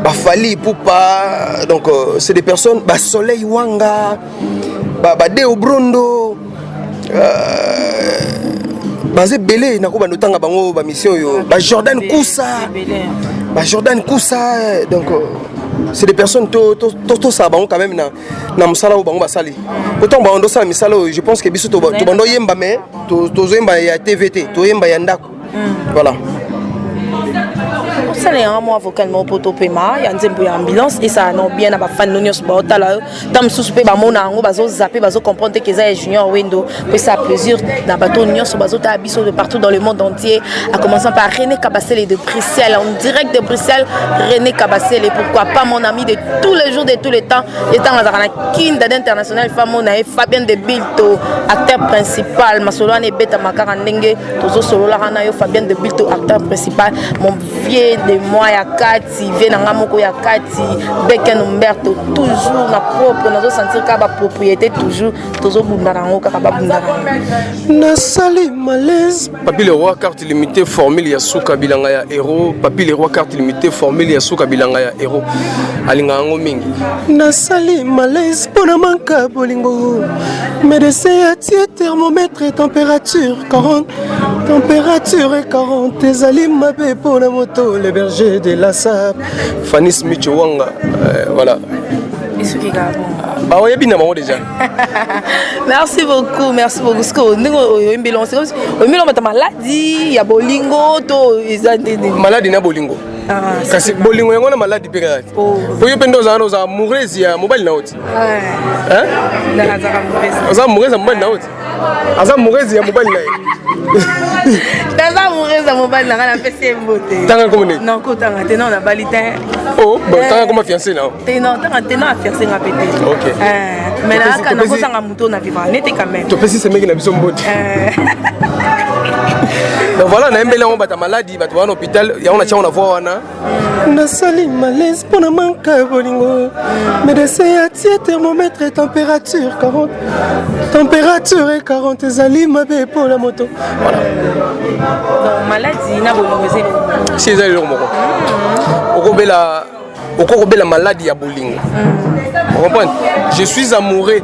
bafally Ipupa. Donc c'est des personnes, basoleil wanga, badeo brondo, baza ebele. Nakobanda otanga bango, bamission oyo, bajordan Kusa, bajordan Kusa. Donc c'est des personnes tosala bango quand même na mosala oyo bango basali. Autant bango ndosala misala oyo, je pense que biso tobanda oyemba, mais tozoyemba ya TV te, toyemba ya ndako, voilà. Osala yango mwa vocal moko mpo topema ya nzembo ya ambulance, esala no bien na bafani no nyonso baotala yo. Ta mosusu mpe bamona yango, bazozape, bazocomprendre te ke eza ya Junior Wendo. Mpe plaisir na bato nyonso bazotala biso de partout dans le monde entier, à commençant par René Kabasele de Bruxelles, en direct de Bruxelles, René Kabasele, pourquoi pas mon ami de tous les jours, de tous les temps, etango azalaka na Kinda international, famo na ye Fabien de Bilto, acteur principal. Masolo wana ebetama kaka ndenge tozosololaka na yo. Fabien de Bilto, acteur principal, mon vieux de moi ya kati, vieux na nga moko ya kati, Beken Umberto, toujours na propre, nazosentir kaka bapropriété, toujours tozobunda nango kaka, babunda nango. Nasali malaise. Papi le Roi, carte limitée, formule ya suka, bilanga ya héros. Papi le Roi, carte limitée, formule ya suka, bilanga ya héros, alingaka yango mingi. Nasali malaise mpona manka bolingo, médecin atie thermomètre, température 40, température 40, ezali mabe mpona moto. Le berger de la sap, Fanis Micho Wanga, voilà. Esuki kaka bon. Baoyebi na bango déjà. Merci beaucoup, merci beaucoup. Siko ndenge oyembeli, oyembeli bata maladi ya bolingo to eza ndenge? Maladi na bolingo, kasi bolingo yango na maladi mpe kaka te, po yo mpe nde ozala, ozala amoureuse ya mobali na yo ti. Oza amoureuse ya mobali na yo ti, aza amoureuse ya mobali na ye. Naza amoureuse ya mobali na ngai, napesi ye mbote. Tanga kombo nini? Non, kotanga te, non, nabali te. Oh bon, tanga koma fiancé na yo. Te, non, tanga te, non, afiancé nga mpe te. Ok. Mais nayaka nakozanga moto na vivre nete quand même. Topesi semeki na biso mbote. Donc voilà, nayembeli yango bato ya maladi, bato baa na hôpital, yango na tiango na voix wana. Nasali malaise mpona manka ya bolingo. Médecin atie thermomètre température 40, température e 40 ezali mabe mpo na moto. Voilà. Donc maladie na bolingo eza eloko moko. Si, eza eloko moko. Okobela, okokobela maladi ya bolingo. Comprendre? Je suis amoureux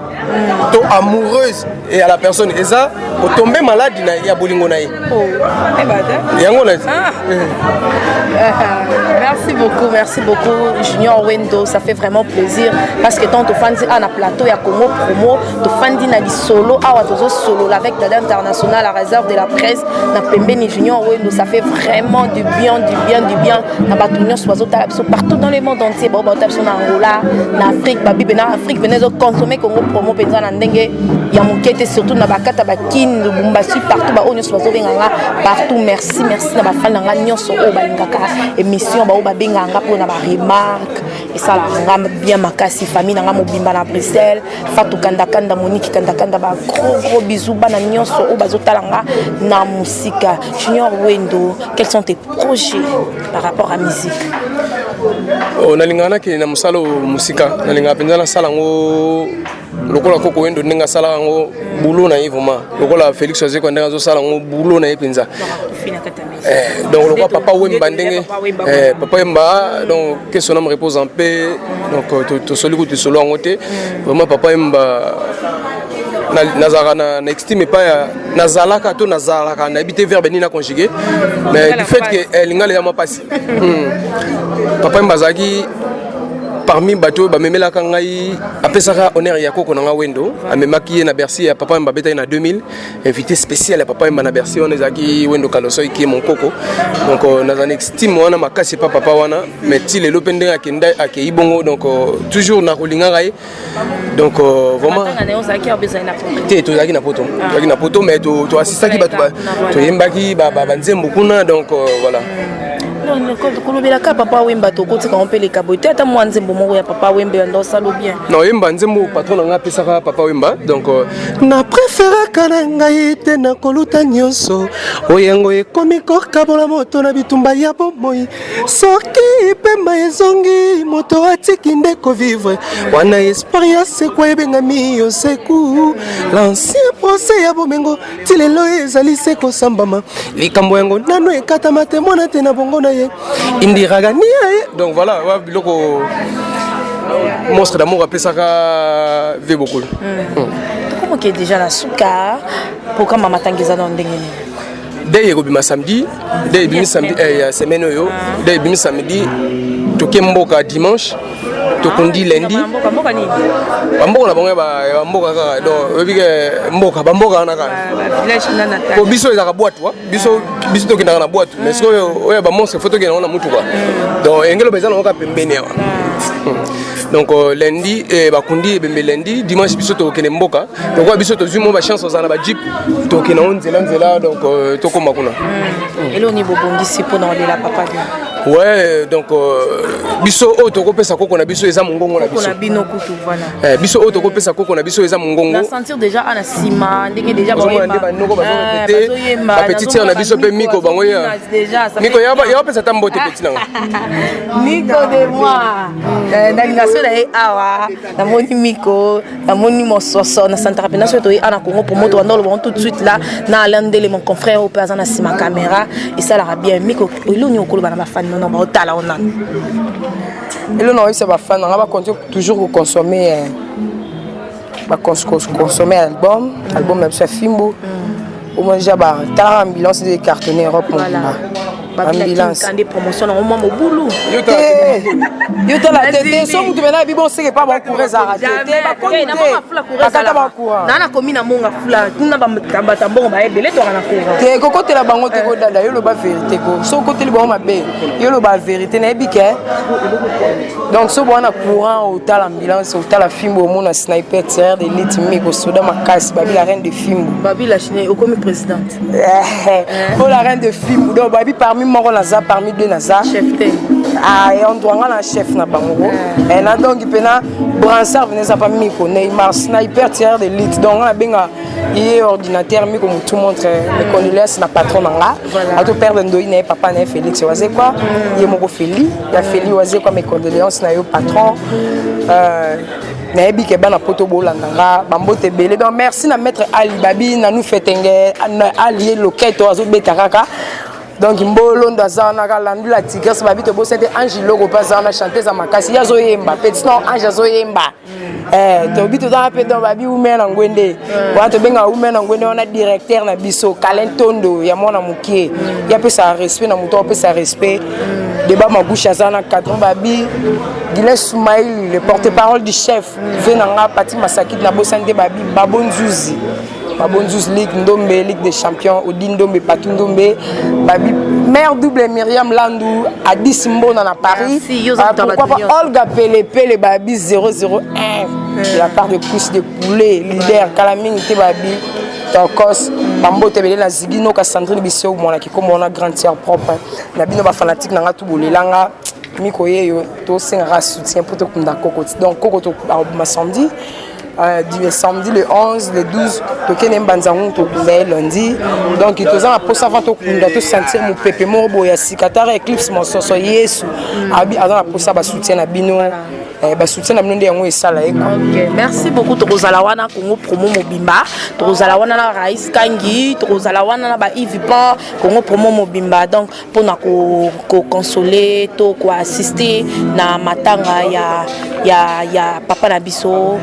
to amoureuse et à la personne eza otombe maladi na ya bolingo na ye. Yango na ah. Merci beaucoup, merci beaucoup Junior Wendo, ça fait vraiment plaisir parce que tant tofandi a na plateau ya Congo Promo, tofandi na lisolo awa tozo solo avec Dada International à réserve de la presse na pembeni Junior Wendo, ça fait vraiment du bien, du bien, du bien na bato nyonso bazotala biso partout dans le monde entier, bao baotala biso na Angola, na Afrique, babibe na Afrique pene ezo consommer Congo Promo mpenza na ndenge ya moke te, surtout na bakata bakin Lubumbashi partout, baoyo nyonso bazobenga nga partout. Merci, merci na bafani na nga nyonso oyo balingaka émission, baoyo babengaka nga mpona baremarque, esalaka nga bien makasi. Famille na nga mobimba na Bruxelles, Fatou Kandakanda, Monique Kandakanda, ba gros gros bisous, bana nyonso oyo bazotala nga na mosika. Junior Wendo, quels sont tes projets par rapport à musique? Oh, nalingaka nakende na mosala oyo mosika, nalingaka mpenza nasala yango lokola Koko Wendo ndenge asalaka yango boulot na ye, vraiment lokola Félix Wazekwa ndenge azosala yango boulot na ye mpenza. Donc lokola Papa Wemba ndenge Papa Wemba, donc que son âme repose en paix. Donc tosoli kutu solo yango te, vraiment Papa Wemba nazalaka na estime epai ya nazalaka to nazalaka, nayebi te verbe nini na conjugué, mais du fait que lingala eza mwa mpasi. Papa Wemba azalaki parmi bato oyo bamemelaka ngai, apesaka honneur ya koko na nga Wendo, amemaki ye na Bercy ya Papa Wemba, abetaki na 2000. Invité spécial ya Papa Wemba na Bercy wana ezalaki Wendo Kalosoi ki mon koko. Donc naza na estime wana makasi epa papa wana, mais ti lelo mpe ndenge akenda akei bongo, donc toujours nakolingaka ye. Donc vraiment te, tozalaki na poto, tozalaki na poto, mais toassistaki bato, toyembaki banzembo kuna. Donc voilà. Kolobelaka Papa Wemba, tokotika mpe lekabo te, ata mwa nzembo moko ya Papa Wemba ya ndosalo bien. Na oyemba nzembo patron na ngai apesaka Papa Wemba. Donc na préféraka na ngai te na koluta nyonso oyango ekomi kokabola moto na bitumba ya bomoi. Soki pemba ezongi, moto atiki nde kovivre wana, espoir ya sekwa ebengami yo seku. L'ancien procès ya bomengo ti lelo ezali se kosambama, likambo yango nano ekatama te, mwana te na bongo na ye indiraka nia ye. Donc voilà, wa biloko Monstre d'amour apesaka ve bokolo. Tokomoke déjà na suka, programme matanga eza na ndenge nini? Deuil ekobima samedi, deuil ebimi samedi ya semaine oyo. Deuil ebimi samedi, toke mboka dimanche, tokundi lundi. Bamboka na bango ya bamboka kaka, donc oyebi ke mboka bamboka wana kaka po biso ezalaka bwatu, biso biso tokendaka na bwatu, mais sikoyo oyo bamonstre faut tokenda ngo na mutuka. Donc engelo eza nango kaka pembeni awa. Donc lundi bakundi ebembe, lundi dimanche biso tokende mboka. Lokola biso tozwi mwa bachance ozala na bajeep, tokende ngo nzela nzela, donc tokóma kuna. Eloni bobongisi mpona kolela papa bien? Ouais, donc biso oyo tokopesa koko na biso eza mongongo na biso. Na bino kutu, voilà. Biso oyo tokopesa koko na biso eza mongongo. Na sentir déjà ana nsima ndenge déjà. Ozomona nde banoko bazorépéter, bapetite sœur na biso mpe Miko bango ya Miko ya bapesa ata mbote petit nanga. Miko de moi, nalinga so na ye awa, namoni Miko, namoni mososo na santaka mpena. Soki toye ana Congo Promo, tobanda olobango tout de suite là na Alain Ndele, mon confrère oyo mpe aza na nsima caméra, esalaka bien. Miko, eloni okoloba na bafani nono baotala o nano? Elo na oyebisa bafani nanga, bacontinue toujours koconsommer, baconsommer album na biso ya Fimbu. Omoi déjà batalaka ambulance nde ecartonné Europe mobimba. Ambulance nde promotion nango mwa mobulu. Yo tala te te, so mutu mena yebi bon seke pa bacourant ezalaka te te, bakoni te, bakata bacourant. Naa nakomi na monga fula kuna, bato mbongo bayebele toka na courant. Te, kokotela bango te, kodada yo loba vérité ko so okoteli bango mabe, yo loba vérité. Nayebi ke donc so bwana courant, otala ambulance, otala Fimbu, omona sniper tireur d'élite Miko soda makasi, babi la reine de Fimbu. Babi la chine okomi présidente. O la reine de Fimbu, donc babi parmi moko naza, parmi deux naza. Chef te. Ah, on doit nga na chef na bango na donc mpena bransard veneza pa Miko Neymar sniper tireur d'élite, donc nga nabenga. Ye ordinateur miko mutu montre mes condoléances na patron na nga. Ato perdre ndoi na ye papa na ye Félix Wazekwa. Ye moko Feli, ya Feli Wazekwa mes condoléances na yo patron. Euh, nayebi ke bana poto bolanda nga bambote ebele donc merci na maître ali babi nanu fetenge ali ye loketo azobeta kaka donc mbolondo aza wana kaka landu la tigresse babi tobosani te ange loko mpe aza wana chanteuse ya makasi ye azoyemba petit non ange azoyemba eh, tobi tozanga mpe donc babi umea na ngwende eh. wana tobengaka umea na ngwende wana directeur na biso kalin tondo ya mwana mokie mm. ye apesaka respect na moto apesa respect mm. deba magushe aza na cadron babi Guylain Soumaïli, le porte-parole du chef, ve na nga Pati Masakit na bosani te babi Babo Nzuzi. Babo Nzuzi Ligue Ndombe, Ligue des champions, Odi Ndombe, Patou Ndombe, babi mère double Myriam Landou, Adis Mbona na Paris. Merci, yo ah, pourquoi pas Olga Pele Pele babi 001 de la part de cuisse de poulet, leader Kalaming te babi tokos bambote ebele na zigi noka sandrine biso mwana kikoma wana grande sœur propre na bino bafanatique na nga tu bolelanga miko yeyo tosengaka soutien mpo tokunda koko donc koko tokobima samedi Euh, du samedi le 11 le 12 tokende mbanza ngungu tokunda ye lundi donc toza na mposa avant tokunda tosentir mopepe moko boye ya sika tara eclipse mososo yesu abi aza na mposa basoutien na bino eh, basoutien na bino nde yango esala ye okay. merci beaucoup tokozala wana congo promo mobimba tokozala wana na rais kangi tokozala wana na ba ivipan congo promo mobimba donc mpona kokonsole to koassiste na matanga ya, ya, ya papa na biso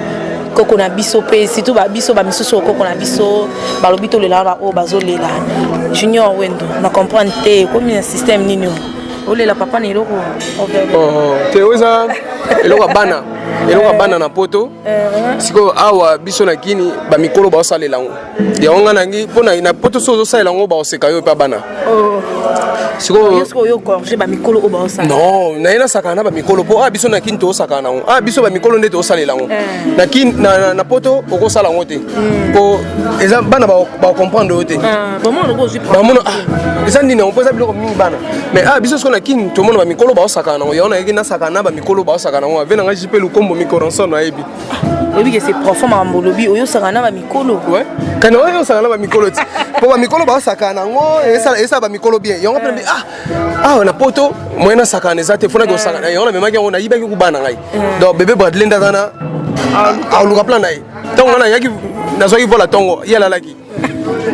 koko na biso mpe surtout babiso bamisusu koko na biso balobi tolela baoyo bazolela junior wendo na comprendre te ekomi na système nini olela papa na eloko oh, te oyo eza eloko ya bana eloko ya bana na poto eh. sikoyo awa biso na kini bamikolo baosalela yango yango ngai nangi mpo na poto soki ozosalela yango bakoseka yo epa bana oh. sikoyo non naye nasakana na bamikolo mpo a ah, biso na kini toosakana nango a ah, biso bamikolo nde toosalela yango eh. na kini na poto okosala yango te mpo hmm. eza bana bacomprendre yo te ah, bamona eza nini yango mpo eza biloko mingi bana mais a biso sikoyo na kini tomona bamikolo baosakana nango yango nayeki nasakana na bamikolo baosakana nango ave na ngai jipe lukombo mikoronsono ayebi oyebi ke c'est profond makambo olobi oyosaka na bamikolo kana oyo osaka na bamikolo ti mpo bamikolo baosakana yango esala bamikolo bien yango mpe ah awa na poto moyen nasakana eza te fonaki osakana yango namemaki yango nayibaki kubana ngai donc bébé bradley nde aza na aluka plan na ye ntango ngai nayaki nazwaki vola ntongo ye alalaki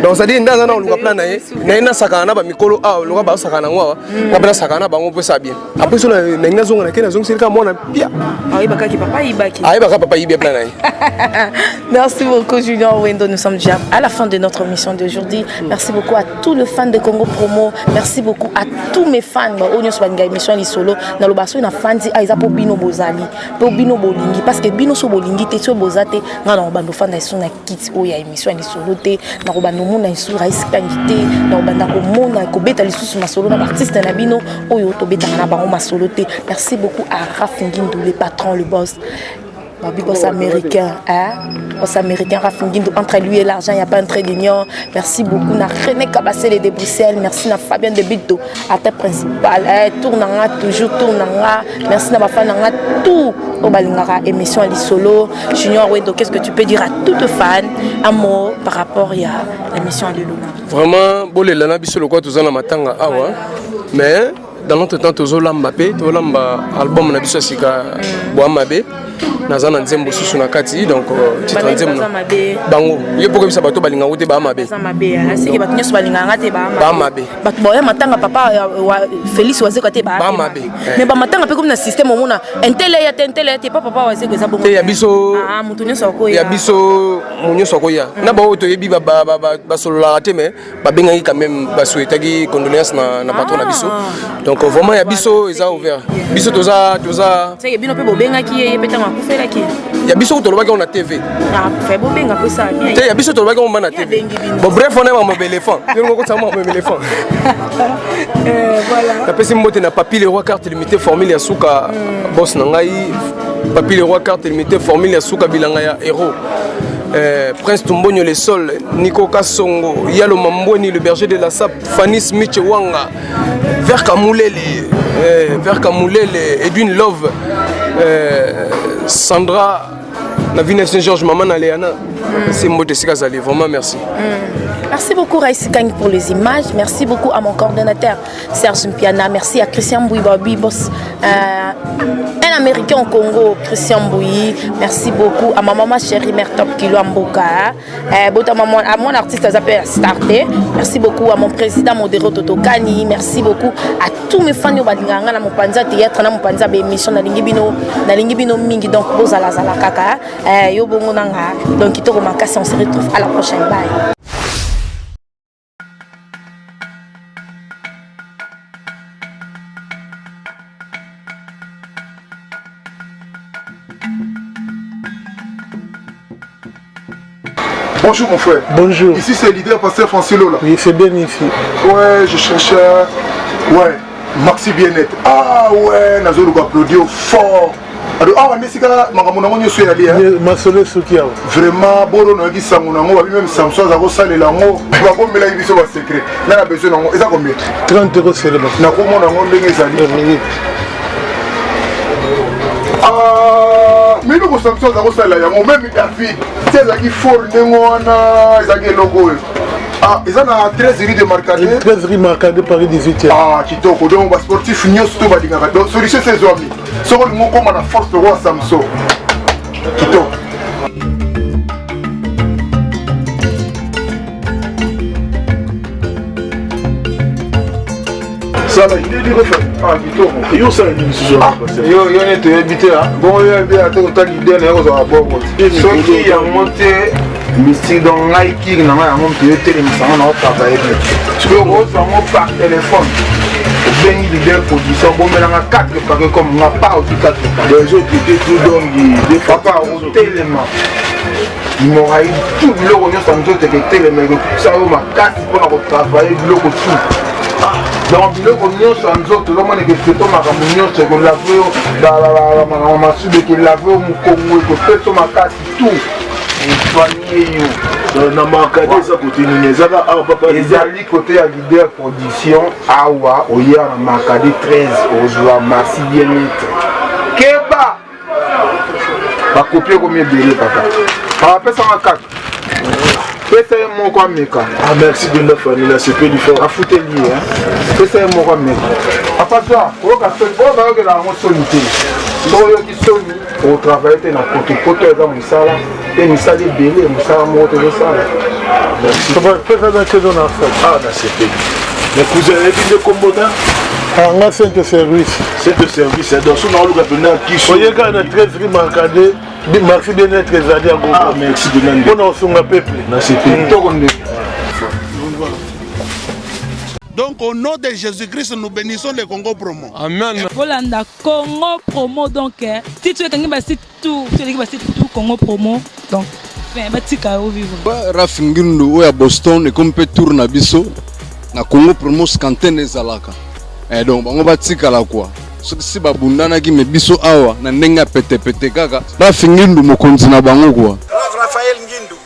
donc cestadire nde aza na oluka plan na ye na ye nasakana na bamikolo awa loka basakana yango awa mm. nga mpe nasakana na bango mpo esa bien apres so nangi nazonga na ke nazongiseli kaka mwana pia ayebaka papa ayibi plan na ye Merci beaucoup Julien Wendo, nous sommes déjà à la fin de notre émission d'aujourd'hui. Merci beaucoup à tous les fans de Congo Promo, merci beaucoup à tous mes fans. Oyo nyonso balinga émission lisolo na loba so na fandi ah eza po bino bozali, po bino bolingi parce que bino so bolingi te so boza te nga na bando fanda iso na kiti oyo ya émission ya lisolo te nakobanda omona lisusu rais kangi te nakobanda komona kobeta lisusu masolo na baartiste na bino oyo tobetaka na bango masolo te merci beaucoup à raf ngindu le patron le boss babi boss américain hein? boss américain Raf Ngindu entre lui et l'argent il n'y a pas un trait d'union merci beaucoup na René Kabasele de Bruxelles merci na Fabien de Bito acteur principal eh, tourne nga toujours tourne nga merci na bafan nga tout oyo balingaka émission ya lisolo Junior Wendo, qu'est-ce que tu peux dire à toute fan un mot par rapport à l'émission ya lelo Vraiment, bolela na biso lokwa toza na matanga awa. Mais dans notre temps tozolamba mpe tolamba album na biso ya sika bwa mabe naza na nzembo susu na kati donc euh, titre nzembo bango yo mpo koyebisa bato balingaka te baa mabe baa mabe bato baoya matanga papa félix wazekwa te ba mabe mais bamatanga mpe komi na système omona intele ya te intele ya te pa papa wazekwa eza bongo te ya biso ah, moto nyonso akoya ya biso moto nyonso akoya mm. na baoyo toyebi basololaka te mais babengaki quand même basouhaitaki condoléance na, na patron na biso ah. donc vraiment ya biso eza ouvert biso toza toza bino mpe bobengaki ye ye mpe ntango akufelaki ya biso tolobaki yango na tv ah, te ya biso tolobaki yango mba na tv bon bref wana makambo ya éléphant yo okotisa makambo ya éléphant euh, napesi mbote na papi le roi carte limité formule ya suka mm. boss na ngai papi le roi carte limité formule ya suka bilanga ya héros Euh, Prince Tumbonio le Sol, Nico Kassongo, Yalo Mambweni, le berger de la Sap, Fanny Smith Wanga, Verka Moulele, euh, Verka Moulele, Edwin Love, euh, Sandra, na Villeneuve Saint-Georges, maman na Léana. Napesi mbote esika azali, vraiment merci. Merci beaucoup Raïs Kang pour les images. Merci beaucoup à mon coordonnateur Serge Mpiana. Merci à Christian Mbouy Babi, boss, un Américain au Congo, Christian Mbouy. Merci beaucoup à ma maman chérie Mère Top Kilo Mboka. Maman, à mon artiste Azapé Starté. Merci beaucoup à mon président Modero Totokani. Merci beaucoup à tous mes fans balinganga na mopanza théâtre na mopanza ba émission na lingi bino na lingi bino mingi, donc bozala zala kaka yo bongo nanga. Donc kitoko makasi, on se retrouve à la prochaine, bye. Bonjour mon frère. Bonjour. Ici c'est le leader pasteur Francis Lola. Oui, c'est bien ici. Ouais, je cherche. Ouais, Maxi Bien-être. Ah ouais, nazoluka applaudir fort. Alors, awa nde esika makambo nango nyonso eyali. Masolo esuki awa. Vraiment, bolo nayoki sango nango, babi même Samson aza kosalela yango, bakomelaki biso basecret. Nga na besoin nango, eza combien? 30 € seulement. Nakomona yango ndenge ezali. Ah, mais eloko Samson aza kosalela yango, même David ti azalaki fort ndenge wana, ezalaki eloko oyo. Ah, eza na 13 rue de Marcadet. 13 rue Marcadet, Paris 18e. Ah, kitoko. Donc basportif nyonso to balingaka, donc solution se ezwami soki olingi okóma na force lokola Samson. Kitoko. Sala ndeni kofa. Ah, kitoko. Yo osala nini lisusu? Yo yo ne toyebi te, bongo yo yebi ate kota leader na ye kozala bongo soki yango te mystique. Donc ngai kiri na ngai yango moto yotelemisa ngo na otravaille bien. Sikoyo kozwa yango par téléphone, obengi leader production, bomelanga 4 paquet comme nga pa ozwi 4 paquet. Ezotraite tout, donc papa otelema hémorroïde tout, biloko nyonso ya nzoto eketelema, ekopesa yo makasi mpona kotravaille biloko tout. Donc biloko nyonso ya nzoto ozomona ekefeto, makambo nyonso ekolave yo, makambo masuba ekolave yo, mokongo ekopesa yo makasi, tout esoigne yo. Na Markade eza kote nini? Ezaka awa papa? Ezali kote ya leader production awa. Oya na Markade 13, ozwa Maxi Bien-être. Keba, bakopi ekomi ebele papa. Apesanga kaka, pesa ye moko ameka. Ah, merci de la famille, nasepeli fort. Afuteli ye, pesa ye moko ameka. Papa zwa, koyoka soni oyo bayokela yango soni te. Soki oyoki soni, otravaille te na poto. Poto eza mosala mpe misala ebele, mosala moko tozosala. Ah, nasepeli. Mais cousin, oyebi nde kombo na Nga Sainte Service. Sainte Service, donc so naoluka mpenza kiso. Oyeka na 13 rue Marcade, Maxi Bien-être ezali yango. Ah, merci de nande. Mpona kosunga peuple. Nasepeli. Kitoko nde. Donc au nom de Jésus-Christ, nous bénissons le Congo Promo. Amen. Bolanda Congo Promo, donc titre ekangi basite tout, eleki basite tout, Congo Promo, donc fin batika yo vivre. Raf Ngindu oyo ya Boston, ekomi mpe tour na biso na Congo Promo Scantene ezalaka. Donc bango batikala kwa soki si babundanaki me biso awa na ndenge ya petepete kaka. Raf Ngindu mokonzi na bango kwa. Raphaël Ngindu,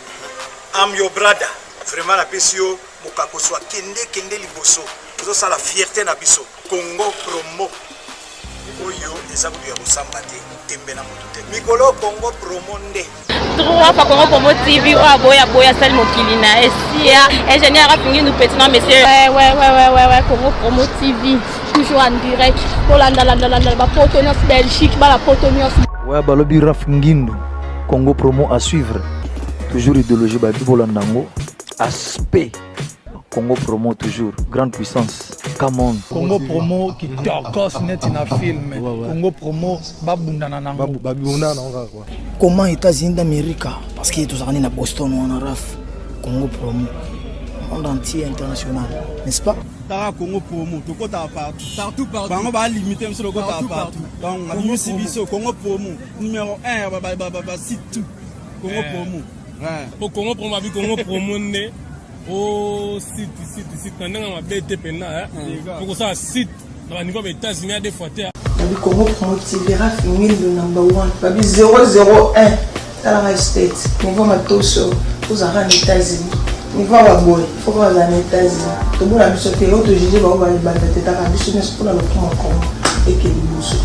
I'm your brother. Vraiment napesi yo mokakoso, akende kende liboso, ozosala fierté na biso. Congo Promo oyo eza kutu ya kosamba te, tembe na motu te, mikolo Congo Promo nde. Trois fois Congo Promo TV, oyo aboya boya asali mokili na esia. Ingénieur Rafingi petit non monsieur. Ouais, Congo Promo TV toujours en direct. Kolanda landa landa ba poto nyonso, Belgique, bala poto nyonso. Ouais, balobi Raf Ngindu, Congo Promo à suivre. Toujours idéologie babi bolanda yango. Aspect Congo Promo toujours grande puissance. Come on. Congo Promo kitokos neti na film. Congo Promo babundana nango. Babundana nango kaka quoi. Comment États-Unis d'Amérique, parce que tozalaka nde na Boston wana. Raf, Congo Promo monde entier, international, n'est-ce pas? Taka Congo Promo, tokotaka partout partout partout. Bango balimite biso, tokotaka partout. Donc abimisi biso Congo Promo numéro 1, basite tout, Congo Promo. Po Congo Promo abi Congo Promo nde o site site site na ndenge mabe te mpenza po kosala site na baniveau ya baÉtats-Unis ya deux fois te. Babi Congo Promo TV, Raf Ngindu number 1, babi 001. Talaka state niveau matoso, tozalaka na États-Unis, niveau ya baboye fo bazala na États-Unis. Tobona biso te oyo tojuge bango balibanda te, taka biso nyonso mpona lokuma Congo eke liboso.